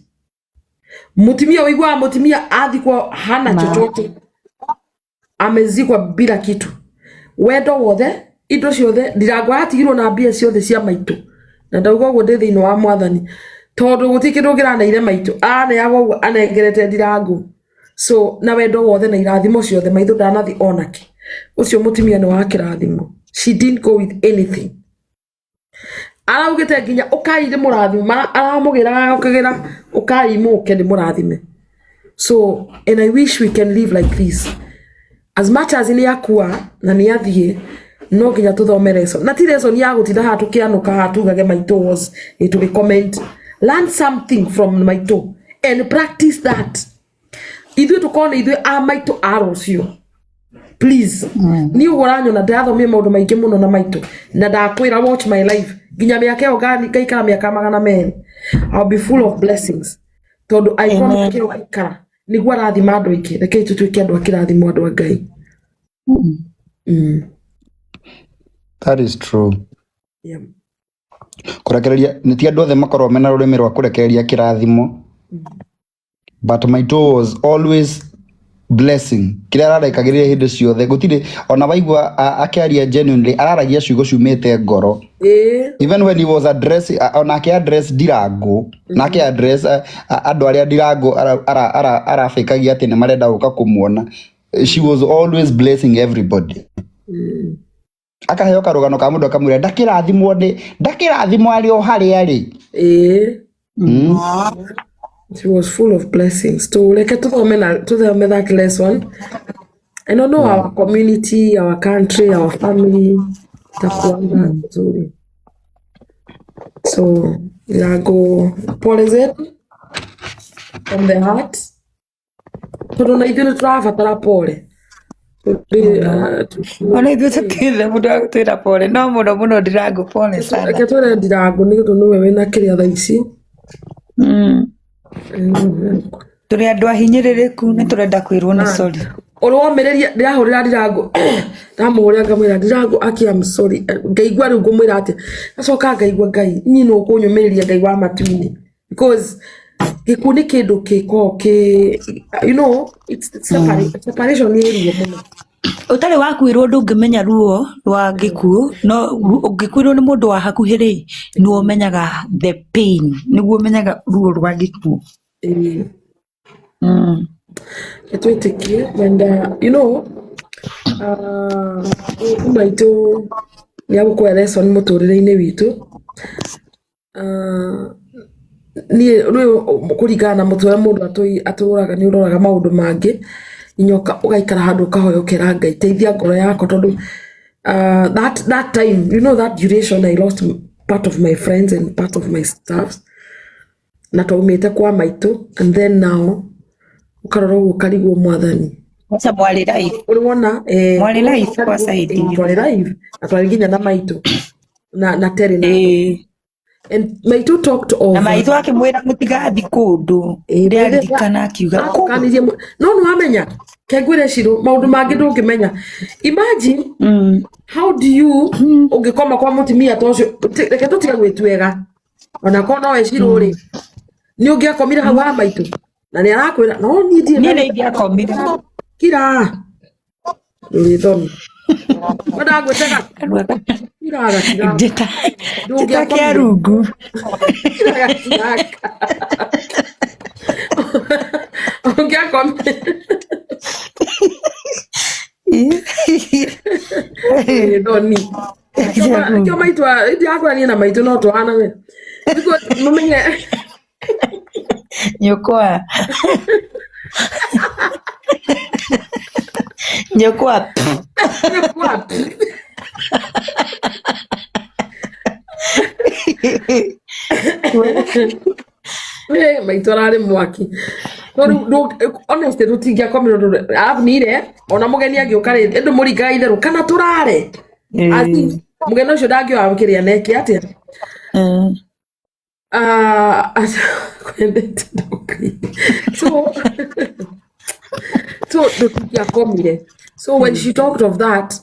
Mũtumia ũiguaga mũtumia athikwo hana Ma. chochote, amezikwa bila kitu, wendo wothe, indo ciothe, Ndirango aratigirwo na mbia ciothe cia maitũ, na ndauga ũguo ndĩ thĩinĩ wa mwathani tondũ gũtirĩ kĩndũ kĩraneire maitũ, araneaga ũguo anengerete Ndirango, so na wendo wothe na irathimo ciothe maitũ ndanathi onake. Ũcio mũtumia nĩ wa kĩrathimo, she didn't go with anything. Araugĩte nginya ũkai ndĩ mũrathime, aramũgĩraga agakĩgĩra ũkai mũke ndĩ mũrathime. So and I wish we can live like this. As much as nĩ akua na nĩ athiĩ, no nginya tũthome lesson, na ti lesson ya gũtinda haha tũkĩanũka haha tugage maitũ was tũgĩ comment. Learn something from maitũ and practice that. Ithuĩ tũkorwo nĩ ithuĩ a maitũ a rũciũ, please. Niĩ ũguo ũranyona ndĩrathomire maũndũ maingĩ mũno na maitũ, na ndakwĩra watch my life nginya mĩaka ĩyo ngaikara mĩaka 200, I'll be full of blessings tondũ angĩkorwo Amen. mĩaka ĩyo ngaikara nĩguo arathima andũ aingĩ. Rekei tũtuĩke andũ a kĩrathimo, andũ a Ngai. That is true. Yeah. Kũrekereria nĩ ti andũ othe makoragwo mena rũrĩmĩ rwa kũrekereria kĩrathimo, but maitũ was always blessing. Kĩrĩa ararekagĩrĩria hĩndĩ ciothe gũtirĩ ona waigua akĩaria genuinely araragia ciugo ciumĩte ngoro. Even when he was addressing, ona ake address Ndirango nake address andũ arĩa Ndirango arabĩkagia atĩ nĩ marenda gũka kũmuona, she was always blessing everybody. Akaheo karũgano ka mũndũ akamwĩra ndakĩrathimwo nĩ ndakĩrathimwo arĩ o harĩa arĩ. She was full of blessings. So reke tuthome na tuthome that lesson. I don't know, our community, our country, our family takuanga nzuri. So Ndirango, pole zetu from the heart. Tondũ na ithuĩ nĩ tũrabatara pole. Ona ithuĩ tũtirĩ mũndũ wa gũtwĩra pole, no mũno mũno Ndirango pole sana. Reke twĩre Ndirango nĩ ũndũ nĩwe wĩna kĩrĩa thaa ici. Tũrĩ andũ ahinyĩrĩrĩku, nĩ tũrenda kwĩrwo nĩ sorry. Ũrĩ womĩrĩria ndĩrahũrĩra Ndirango, ndamũhũrĩra ngamwĩra Ndirango aki I'm sorry, ngaigua rĩu ngũmwĩra atĩa, ngacoka ngaigua Ngai niĩ no kũnyũmĩrĩria Ngai wa matu-inĩ, because gĩkuũ nĩ kĩndũ gĩkoragwo kĩ it's separation nĩ ruo mũno. Ũtarĩ wakuĩrwo ndũngĩmenya ruo rwa gĩkuũ, no ũngĩkuĩrwo nĩ mũndũ wa hakuhĩ rĩ, nĩwe ũmenyaga the pain, nĩguo ũmenyaga ruo rwa gĩkuũ. Twĩtĩkie and maitũ nĩ agũkũhe lesson mũtũrĩre-inĩ witũ. Niĩ rĩu kũringana na mũtũrĩre mũndũ atũraga nĩ ũroraga maũndũ mangĩ nginya ũgaikara handũ ũkahoya ũkera Ngai teithia ngoro yakwa tondũ that time, that duration, I lost part of my friends and part of my staffs na twaumĩte kwa maitũ, and then now ũkarora ũguo ũkarigwo mwathani. Kwanza mwarĩ live. Ũrĩ wona Mwarĩ live kwa side hiyo. Twarĩ live na twarĩ nginya na maitũ na Terry na and maitũ talked of Na maitũ akĩmwĩra mũtigathiĩ kũndũ. Ndĩraririkana akiuga kũndũ. Akanirie no nĩ wamenya kengwĩre Shiro maũndũ mangĩ ndũngĩmenya. Imagine how do you ũngĩkoma kwa mũtumia ta ũcio, reke tũtige gwĩtuĩra ona korwo no we Shiro rĩ, nĩ ũngĩakomire hau ha maitũ na nĩ arakwĩra no niĩ ndirĩ Niĩ nĩ ingĩakomire. Kira ndũrĩ thoni kwenda ngwĩtega kira gakira. Njĩta njĩta kĩa rungu. Kira gakiraka ũngĩakomire thoni kĩo maitũ ndirakũra niĩ na maitũ no tũhanane because mũmenye Nyũkwa. Nyũkwa. Nyũkwa. Maitũ ararĩ mwaki. No rĩu honestly tũtingĩakomire ũndũ arabu nire ona mũgeni angĩũka rĩ ĩndũ mũringaga itherũ kana tũrare. As if mũgeni ũcio ndangĩoya kĩrĩa neke atĩa. Kwendete ndũkĩ. So So tũtingĩakomire. So when she talked of that,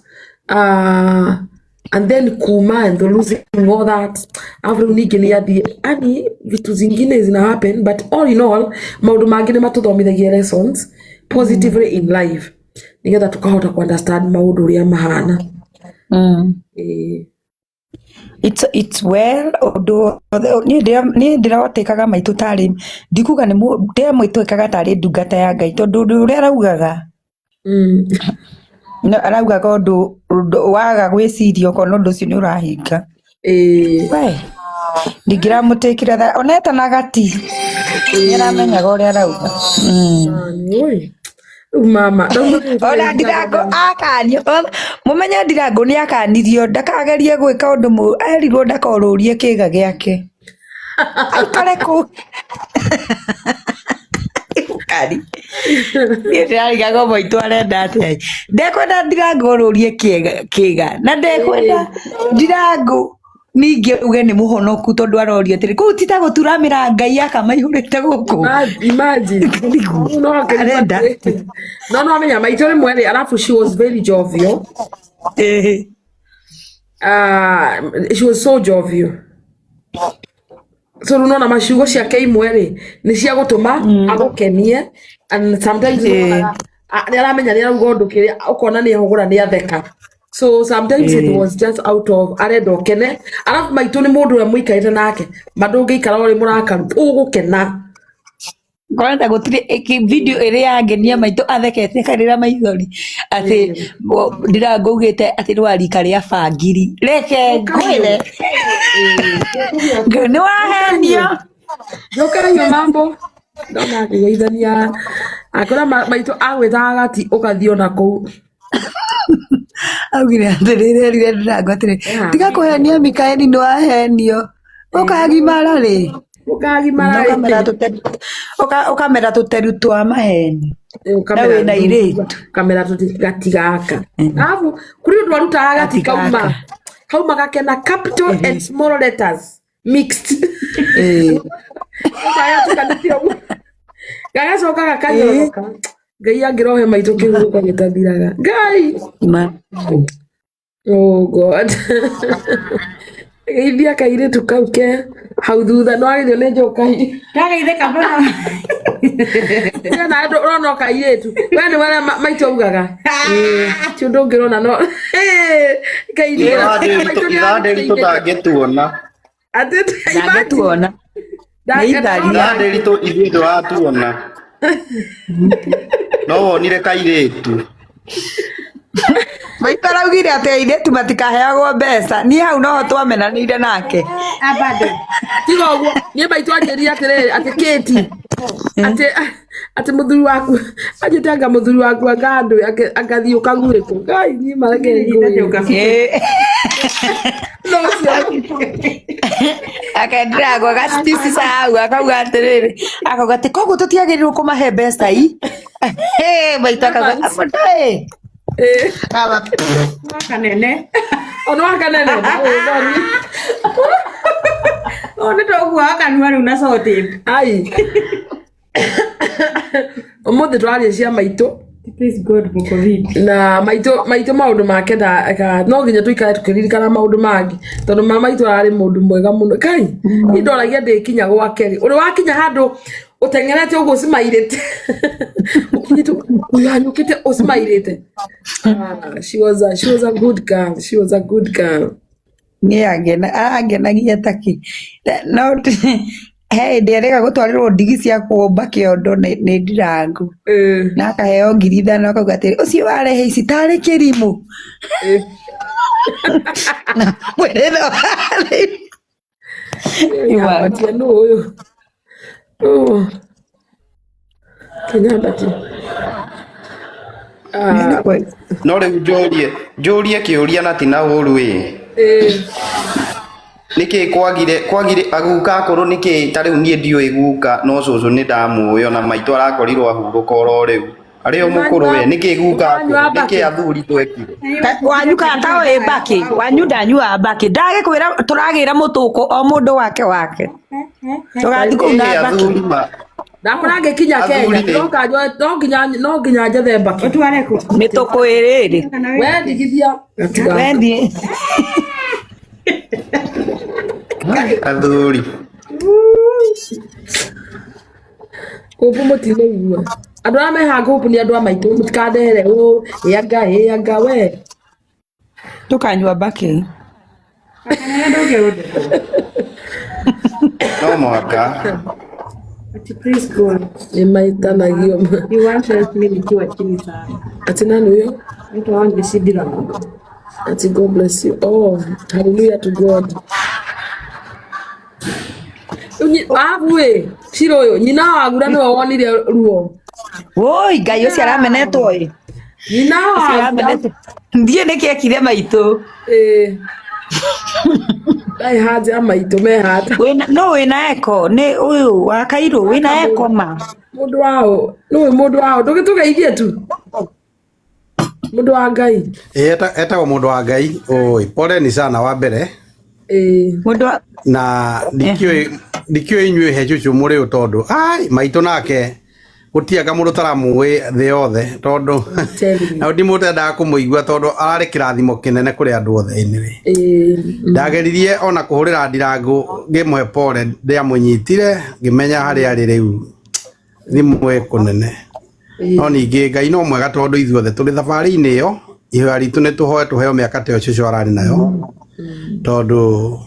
and then kuma and the losing all that, alafu rĩu ningĩ nĩ athiĩ, yani vitu zingine zina happen, but all in all maũndũ mangĩ nĩ matũthomithagia lessons positively in life nĩgetha tũkahota ku understand maũndũ ũrĩa mahana. Ĩĩ. It's well ũndũ niĩ ndĩrotĩkaga maitũ tarĩ ndikuga nĩ ndĩramwĩtĩkaga tarĩ ndungata ya Ngai tondũ ũndũ ũrĩa araugaga no, araugaga ũndũ waga gwĩciria ũkona ũndũ ũcio nĩ ũrahinga. Ĩĩ. We ndingĩramũtĩkire tha ona etanaga ti nĩ aramenyaga ũrĩa arauga. Oi. Rĩu mama ndauma Ona Ndirango akanio mũmenye Ndirango nĩ akanirio ndakagerie gwĩka ũndũ mũru erirwo ndakorũrie kĩga gĩake aikare kũu. Kari. Niĩ ndĩrarigagwo maitũ arenda atĩa ndekwenda Ndirango ũrũrie kĩga na ndekwenda Ndirango ningĩ uge nĩ mũhonoku tondũ arorio atĩrĩ kũu ti ta gũturamĩra Ngai akamaihũrĩte gũkũ. Imagine. Ngarigwo. No akĩrigwo Arenda atĩrĩ. No amenya maitũ rĩmwe rĩ arabu she was very jovial. Ĩĩ. She was so jovial. So rĩu nona maciugo ciake imwe rĩ nĩ cia gũtũma agũkenie and sometimes nĩwonaga nĩ aramenya nĩ arauga ũndũ kĩrĩa ũkona nĩ ahũgũra nĩ atheka. So sometimes it was just out of arenda ũkene arabu maitũ nĩ mũndũ ũrĩa mũikarĩte nake ma ndũngĩikara ũrĩ mũrakaru ũgũkena. Ngona ta gũtirĩ video ĩrĩa yangenia maitũ athekete akarĩra maithori atĩ Ndirango augĩte atĩ nĩ wa rika rĩa bangiri reke ngwĩre nĩ wahenio. Njokereio mambo ndona akĩgeithania akĩra maitũ agwĩtaga gati ũgathiĩ ona kũu. Augire atĩrĩrĩ erire Ndirango atĩrĩ tiga kũhenia Mikaeli nĩ wahenio ũkagimara rĩ ũkagimara rĩ ũkamera tũteru twa maheni na wĩna airĩtu kamera gati gaka arabu kũrĩ ũndũ arutaga gati Gati gaka. kauma kauma gakena capital and small letters mixed. Gagatukanĩtio ũguo. Gagacoka gakanyororoka. Ngai angĩrohe maitũ kĩhurũko gĩtathiraga. Ngai. Oh God. Geithia kairĩtu kau ke hau thutha no agithio nĩ njokai. Ndagaithĩka mũno. Na andũ ũrona o kairĩtu. We nĩ ũrĩa maitũ augaga. Ti ũndũ ũngĩ ũrona no. Kairĩtu. Ithandĩri tũtangĩtuona. Atĩ ndangĩtuona nĩ itharia. Ithandĩri ithuĩ ndũratuona. No wonire kairĩtu. Maitũ araugire atĩ airĩtu matikaheagwo mbeca niĩ hau noho twamenanĩire nake. Abado. Tiga ũguo niĩ maitũ anjĩrire atĩrĩrĩ atĩ Kate atĩ mũthuri waku anjĩte anga mũthuri waku anga andũ angathiĩ ũkaguĩkwo Ngai niĩ mareke ngũĩ. No ũcio Akendiragwo gacitisisahau akauga atĩrĩrĩ akauga atĩ koguo tũtiagĩrĩirwo kũmahe mbeca i maitũ akauga amũtoĩ Kanene. Ono wakanene. Ũũ nĩ tũkuoha kanua rĩu na sorted. Ai. Ũmũthĩ tũraria cia maitũ. Please God mũko vipi. Na maitũ maitũ maũndũ make no nginya tũikare tũkĩririkana maũndũ mangĩ tondũ ma maitũ ararĩ mũndũ mwega mũno. Kai niĩ ndoragia ndĩkinya gwake rĩ ũrĩ wakinya handũ ũteng'erete ũguo ũcimairĩte ũkinyĩte ũhanyũkĩte ũcimairĩte. She was a good girl. She was a good girl. Niĩ angenagia takĩ no he hĩndĩ erĩga gũtwarĩrwo ndigi cia kũũmba kĩondo nĩ Ndirango na akaheo 5,000 akauga atĩrĩ ũcio warehe ici tarĩ kĩrimũ na mwĩrĩre warĩ Nyambatia nũ ũyũ. Kĩnyambatia. No rĩu njũrie kĩũria na ti na ũru ĩ. Nĩkĩ kwagire aguka akũrũ nĩkĩ ta rĩu niĩ ndiũĩ guka no cũcũ nĩ ndamũĩ ona maitũ arakorirwo ahurũka oro rĩu. Arĩ o mũkũrũ we nĩkĩ guka akũrũ nĩkĩ athuri twekire. Wanyu kana ta ũĩ mbakĩ wanyu ndanyuaga mbakĩ ndagĩkwĩra tũragĩra mũtũkũ o mũndũ wake wake tũgathiĩ kũu na mbakĩ. Ndakora ngĩkinya Kenya Athuri nĩ ndĩroka njoe no nginya njethe mbaki. Ũtware kũ? Nĩ tũkwĩrĩrĩ. Kana wĩ We ndigithia gatigaka. Wendi. Athuri. Kũmbu mũtinaigua. Andũ arĩa mehaha ngũmbu nĩ andũ a maitũ mũtikandehere ũ ĩanga ĩanga we. Tũkanyua mbakĩ. Kana ndũngĩũndĩkwo. No mũhaka. Ati praise God. Nĩ maitanagio. You want help me nikiwa chini sana. Ati nani huyo? Naitwa Wangi Sidira. Ati God bless you. Oh, hallelujah to God. Arabu ĩ, Shiro ũyũ, nyina wa Gura nĩwe wonire ruo. Woi, Ngai ũcio aramenetwo ĩ. Nyina Ũcio wa Gura, aramenetwo. Ndiĩ nĩkĩ ekire maitũ. ĩ, ndarĩ haja ya maitũ mehata. Wĩna no wĩna eko nĩ ũyũ wa Kairũ wĩna eko ma. Mũndũ wao, nũĩ mũndũ wao, ndũgĩtũgeithie tu. Mũndũ wa Ngai. Ĩ, etagwo mũndũ wa Ngai. Oi, poleni sana wa mbere. Ĩ, Mũndũ wa Na ndikĩũĩ inyuĩ he cũcũ mũrĩ ũ tondũ ai maitũ nake gũtianga mũndũ taramũĩ thĩ yothe tondũ I'm telling you. na ndi mũndũ endaga kũmũigua tondũ ararĩ kĩrathimo kĩnene kũrĩ andũ othe anyway. Ĩ, Ndageririe ona kũhũrĩra ndirangũ ngĩmũhe pole ndiamũnyitire ngĩmenya harĩa arĩ rĩu thimũ ĩ kũnene no ningĩ Ngai no mwega tondũ ithuothe tũrĩ thabarĩ-inĩ ĩyo ihoya ritũ nĩ tũhoe tũheo mĩaka ta ĩyo cũcũ ararĩ nayo tondũ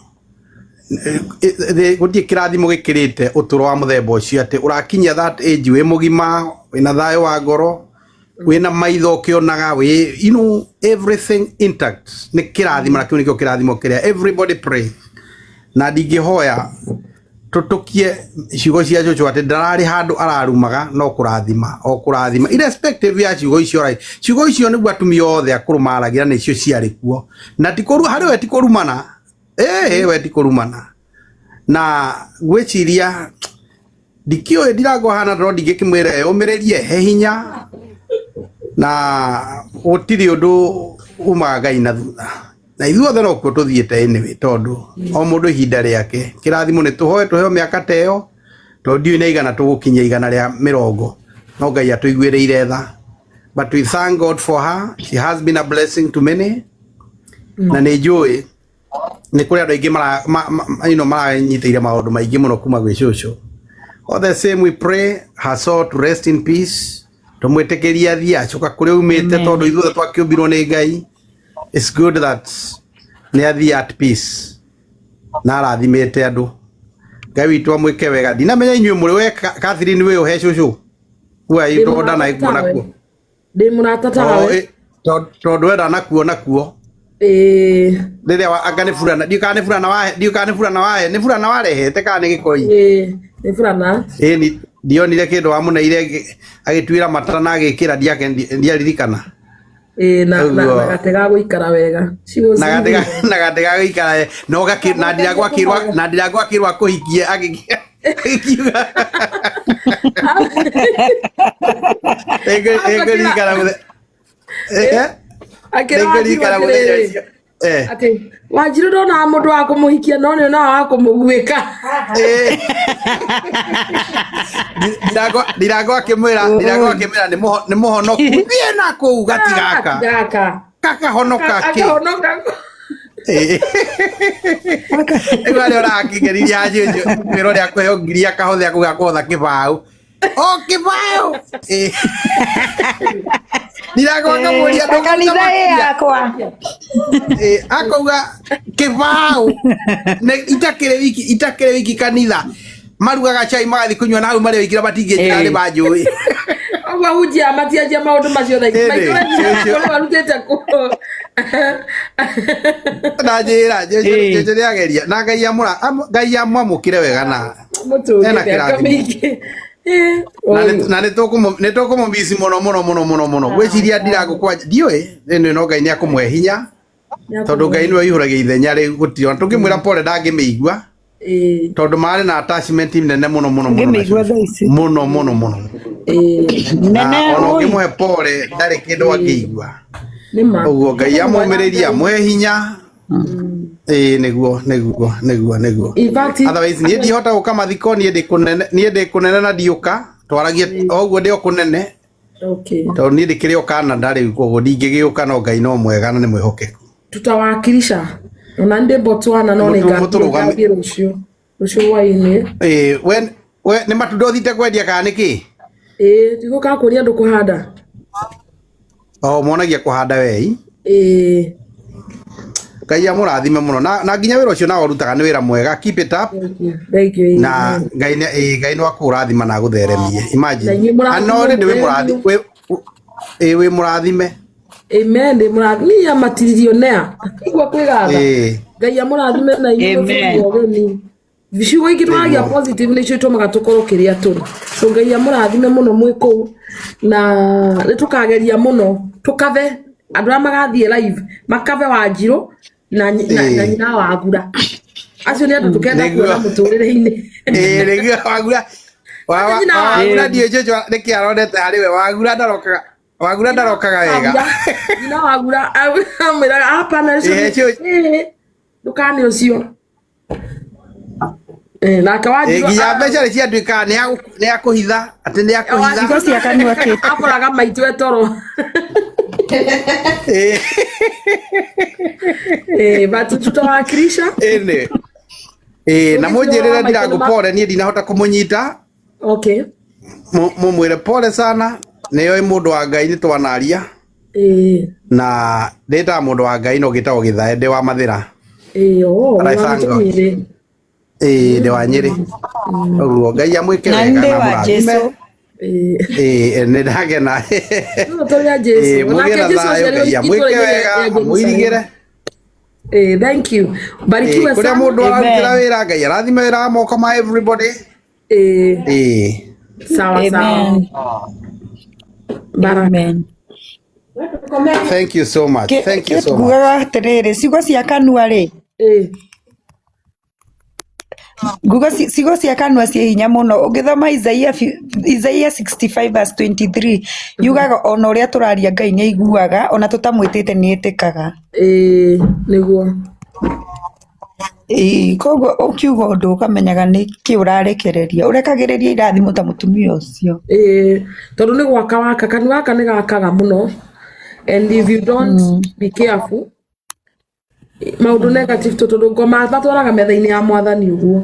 gũtirĩ kĩrathimo gĩkĩrĩte ũtũro wa mũthemba ũcio atĩ ũrakinyia that age wĩ mũgima wĩna thayũ wa ngoro wĩna maitho ũkĩonaga wĩ you know everything intact nĩ kĩrathimo na kĩu nĩkĩo kĩrathimo kĩrĩa everybody pray na ndingĩhoya tũtũkie ciugo cia cũcũ atĩ ndararĩ handũ ararumaga no kũrathima o kũrathima irrespective ya ciugo icio right ciugo icio nĩguo atumia othe akũrũ maragia na nĩcio ciarĩ kuo na ti kũru harĩ we ti kũrumana ĩĩ we ti kũrumana na ngwĩciria ndikĩũĩ ndirango hana tondũ ndingĩkĩmwĩra eyũmĩrĩrie he hinya na gũtirĩ ũndũ umaga Ngai na thutha na ithuothe nokuo tũthiĩte anyway tondũ o mũndũ ihinda rĩake kĩrathimo nĩ tũhoe tũheo mĩaka ta ĩyo tondũ ndiũĩ nĩ igana tũgũkinyia 120 no Ngai atũiguĩrĩire tha but we thank God for her she has been a blessing to many na nĩ njũĩ nĩ kũrĩ andũ aingĩ you know, maranyitĩire maũndũ maingĩ mũno kuma gwĩ cũcũ all the same we pray her soul to rest in peace tũmwĩtĩkĩrie athiĩ acoka kũrĩa umĩte Amen. tondũ ithuothe twakĩũmbirwo nĩ Ngai it's good that nĩ athiĩ at peace na arathimĩte andũ Ngai witũ amwĩke wega ndinamenya inyuĩ mũrĩ we Catherine wĩ ũhe cũcũ we ndĩ tondũ mũrata ndanaikuona tawe. kuo Ndĩ mũrata Oh, tawe. tondũ we ndanakuona kuo Ĩ, rĩrĩa anga nĩ burana ndiũ kana nĩ burana wahe ndiũ kana nĩ burana wahe nĩ burana warehete kana nĩ gĩkoi ĩ, nĩ burana. ĩĩ ni ndionire kĩndũ wamũneire agĩtuĩra mata na agĩkĩra ndiake ndiaririkana Ĩ, na ũguo gatĩ ga gũikara wega. She was na gatĩ living. na gatĩ ga gũikara na ũgakĩ na ndirangũ akĩrwa na ndirangũ akĩrwa kũhikie agĩkiuga Akĩra ĩngũririkana akĩra Wanjiru nĩngũririkana mũthenya atĩrĩrĩ ũcio atĩ Wanjiru ndonaga mũndũ wa kũmũhikia no nĩ onaga wa kũmũguĩka. Ndirango akĩmwĩra ndirango Oi. akĩmwĩra nĩ mũhonoku thiĩ na kũu gatigaka Gaka kakahonoka kĩ akahonoka. Rĩu arĩa ũrakĩgeririe anjũjũ kwĩra ũrĩa akũheo ngiri akahothe akauga akũhotha kĩbaũ o kĩbaũ ndirango akamũria Ta ndũkũruta kanitha ĩ makia yakwa. Akauga kĩbaũ itakĩrĩ wiki kanitha marugaga cai magathiĩ kũnyua na hau marĩ wiki na matingĩnjĩra nĩ manjũĩ Ũguo hunjia matianjia maũndũ macio thaa ici. Ĩndĩ, Maitũ cũcũ rĩ arutĩte kũ. na njĩra cũcũ nĩageria na Ngai amũra Ngai amwamũkĩre wega na ena Mũtũngĩte kĩrathimo akamĩingĩ. na nĩ tũkũmũmici mũno mũno mũno mũno mũno ngwĩciria ndirangũ kwanja ndiũĩ ĩno no Ngai nĩ akũmũhe hinya tondũ Ngai nĩwe ũihũragia ithenya rĩu gũtirĩ ona tũngĩmwĩra pole ndangĩmĩigua tondũ marĩ na attachment nene mũno mũno mũno na Ngĩmĩigua cũcũ thaa ici. mũno mũno mũno na Nene ona oi. ũngĩmũhe pole ndarĩ kĩndũ angĩigua Nĩma. ũguo Ngai amũmĩrĩrie amũhe hinya ĩĩ nĩguo nĩguo nĩguo nĩguo In fact, otherwise niĩ ndihota gũka mathiko niĩ ndĩ kũnene niĩ ndĩ kũnene na ndiũka Twaragie o ũguo ndĩ o kũnene. Okay. Tondũ niĩ ndĩkĩrĩ o Canada rĩu, koguo ndingĩgĩũka, no Ngai no mwega na nĩ mwĩhokeku. Tutawakilisha ona ndĩ Botswana, no nĩ Mũtũrũgame. ngathiĩ rũciũ hwaĩ-inĩ. Ĩĩ, we nĩ matunda ũthiĩte kwendia kana nĩkĩ? Ĩĩ, ndigũka kuonia andũ kũhanda. O monagia kũhanda wei. Ĩĩ. Ngai amũrathime mũno na nginya wĩra ũcio nawe ũrutaga nĩ wĩra mwega, keep it up. Thank you, thank you. Na Ngai nĩ ĩĩ, Ngai no akũrathima na agũtheremie. Na Imagine. inyuĩ And no mũrathimwo, rĩndĩ wĩ mũrathi mũtheremio. wĩ ĩĩ, wĩ mũrathime. Amen. Ndĩ mũrathime. Niĩ amatirionea igua kwĩgatha. Ngai amũrathime na inyuĩ Amen. mũbũrũri wa ũgeni. Ciugo ingĩ twaragia positive nĩcio itũmaga tũkorwo kĩrĩa tũrĩ, so Ngai amũrathime mũno mwĩ kũu, na nĩ tũkageria mũno tũkathe andũ arĩa magathiĩ live makathe Wanjirũ na nyina Wagura. Acio nĩ andũ tũkenda Nĩguo. kuona mũtũrĩre-inĩ. Ĩĩ, nĩguo Wagura Acio nyina Wagura Wagura. ndiũĩ cũcũ nĩkĩ aronete harĩ we. Wagura ndarokaga, Wagura ndarokaga wega. Wagura, nyina Wagura amwĩraga hapana, ũcio Ĩĩ, ĩĩ, ndũkane ũcio. Eh, nake Ĩĩ, Wanjirũ nginya mbeca nĩ ciatuĩkaga nĩ akũhitha, atĩ nĩ akũhitha. Ciugo cia kanua kĩ akoraga maitũ etoro. Ĩĩ. Eh, but tutawakilisha. Ĩĩ, nĩ ĩĩ, na Tũgĩciona mũnjĩrĩre maitũ Ndirangu nĩ pole, niĩ ndinahota kũmũnyita. Okay. Mũmwĩre pole sana, nĩoĩ mũndũ wa Ngai nĩ twanaria. Ĩĩ. Na ndĩtaga mũndũ wa Ngai no ngĩtagwo Gĩthae, ndĩ wa Mathĩra. Ĩĩ, oh, But I wĩ wa thank God. Nyĩrĩ. Ĩĩ, ndĩ wa Nyĩrĩ. Ũguo Ngai amwĩke Na wega ndĩ na wa amũrathime. Jesu. Ĩĩ. Ĩĩ, nĩ ndagena. Tũrĩ tũrĩ a Jesu. Ĩĩ, mũgĩe Onake na Jesu thayũ, aciarirwo Ngai amwĩke itũũra-inĩ wega, rĩa Jerusalemu. amũirigĩre. Ĩĩ, thank you. Ĩĩ, Barikiwe kũrĩa sana. mũndũ ararutĩra Amen. wĩra, Ngai arathime wĩra wa moko ma everybody. Ĩĩ. Ĩĩ. Sawa sawa. Amen. Baraka. Amen. Thank you so much. Thank you so much. Ngugaga atĩrĩrĩ, ciugo cia kanua rĩ, Ĩĩ. nguga ciugo cia kanua ciĩ hinya mũno. Ũngĩthoma Isaiah 65 verse 23 yugaga ona ũrĩa tũraria Ngai nĩ aiguaga, ona tũtamwĩtĩte nĩ etĩkaga. Ĩĩ, nĩguo. Ĩĩ, koguo ũkiuga ũndũ ũkamenyaga nĩ kĩ ũrarekereria, ũrekagĩrĩria irathimo ta mũtumia ũcio. Ĩĩ, tondũ nĩ gwaka waka, kanua gaka nĩ gakaga mũno, and if you don't be careful, maũndũ negative tondũ ngoma matwaraga metha-inĩ ya mwathani ũguo.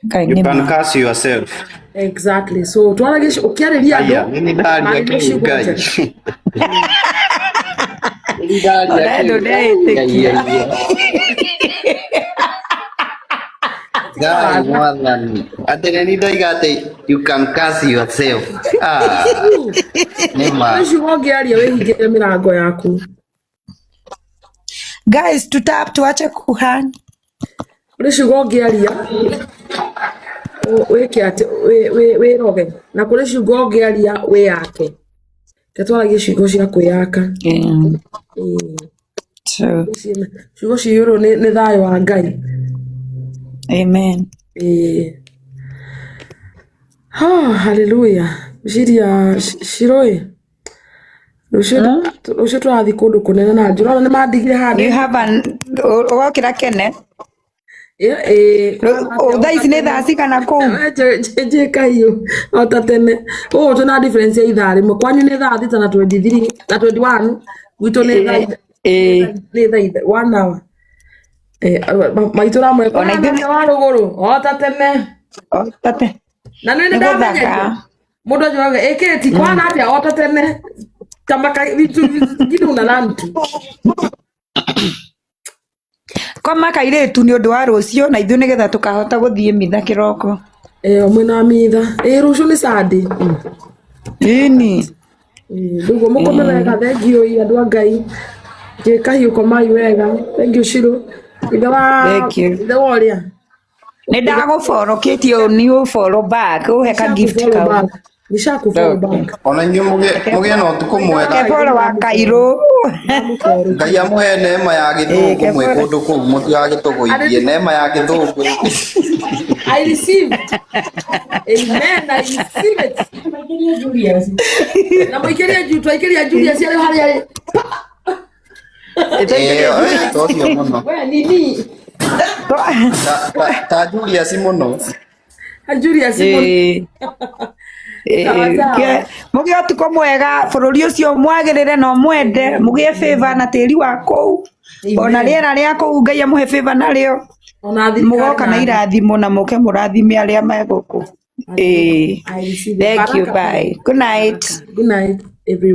Ngai You nĩ can ma. curse yourself. Exactly. So twaragie ũkĩarĩria Aya, andũ, nĩ nĩ ndaria marĩrie kĩu ciugo Ngai. njega. Nĩ nĩ ndaria Ona kĩu. andũ Ai, ndeĩtĩkia. ai, ai. Ngai mwathani. Atĩ nĩ nĩ ndoiga atĩ you can curse yourself. Ah, nĩ ma. Kũrĩ ciugo ũngĩaria wĩhingĩre mĩrango yaku. Guys, tutap tuache kuhang. Kũrĩ ciugo ũngĩaria wĩke atĩ wĩroge, na kũrĩ ciugo ũngĩaria wĩyake. Reke twaragie ciugo cia kwĩyaka. Ĩĩ. True. Ciugo ciyũrwo nĩ thayũ wa Ngai. Amen. Ĩĩ. Oh, hallelujah. Ngwĩciria Shiro ĩ, rũciũ rũciũ tũrathiĩ kũndũ kũnene na njũrona nĩ mandigire handũ. You have an ũgokĩra kene. Ĩĩ, ĩĩ. Thaa ici nĩ thaa cigana kũu? Njĩkahiũ o ta tene. Ũũ twĩna difference ya ithaa rĩmwe. Kwanyu nĩ thaa thita na 23 na 21, gwitũ nĩ thaa Ĩĩ. nĩ thaa 1 hour. Eh, maitũ ramwe Ona ithuĩ kwana wa rũgũrũ o ta tene. O ta tene. Na nĩ Nĩ ndamenyerio. gũthaka. Mũndũ anjũraga ĩkĩti kwana atĩa o ta tene. Kama vitu vingine unalearn tu. Koma kairĩtu nĩ ũndũ wa rũciũ na ithuĩ nĩgetha tũkahota gũthiĩ mitha kĩroko. Eh, mwĩna mitha. Ĩĩ, rũciũ nĩ Sunday. Ĩni. Ndugu mũkome wega, thank you andũ a Ngai. Njĩkahiũ komai wega. Thank you Shiro. Ithe wa Thank you. ithe wa ũrĩa. Nĩ ndagũfollow Kate, ũyũ nĩ ũfollow back, ũhe ka gift Nishakufollow kau. back. Nishakufollow back. Ona inyuĩ mũgĩe na ũtukũ mwega. Kebolo wa Kairũ. Ngai amũhe neema ya Ĩĩ, gĩthũngũ mwĩ Kebolo. kũndũ kũu mũtigagĩtũgũithie. Neema ya gĩthũngũ. I receive. Amen. I receive it. Na mũikĩrie Ju, twaikĩria Julius arĩ harĩa arĩ. Ĩĩ, to ũcio mũno. We nini? Ta Julius mũno. Julius Ĩĩ. Sawa sawa. Mũgĩe ũtukũ mwega, bũrũri ũcio mwagĩrĩre na ũmwende, mũgĩe favor na tĩri wa kũu, ona Amen. rĩera rĩa kũu Ngai amũhe favor narĩo, Ona thirikari mũgoka na na irathimo na mũke mũrathime arĩa me gũkũ. Ĩĩ. I receive it. Thank you, Baraka bye. pia. Good night. Baraka. Good night, everyone.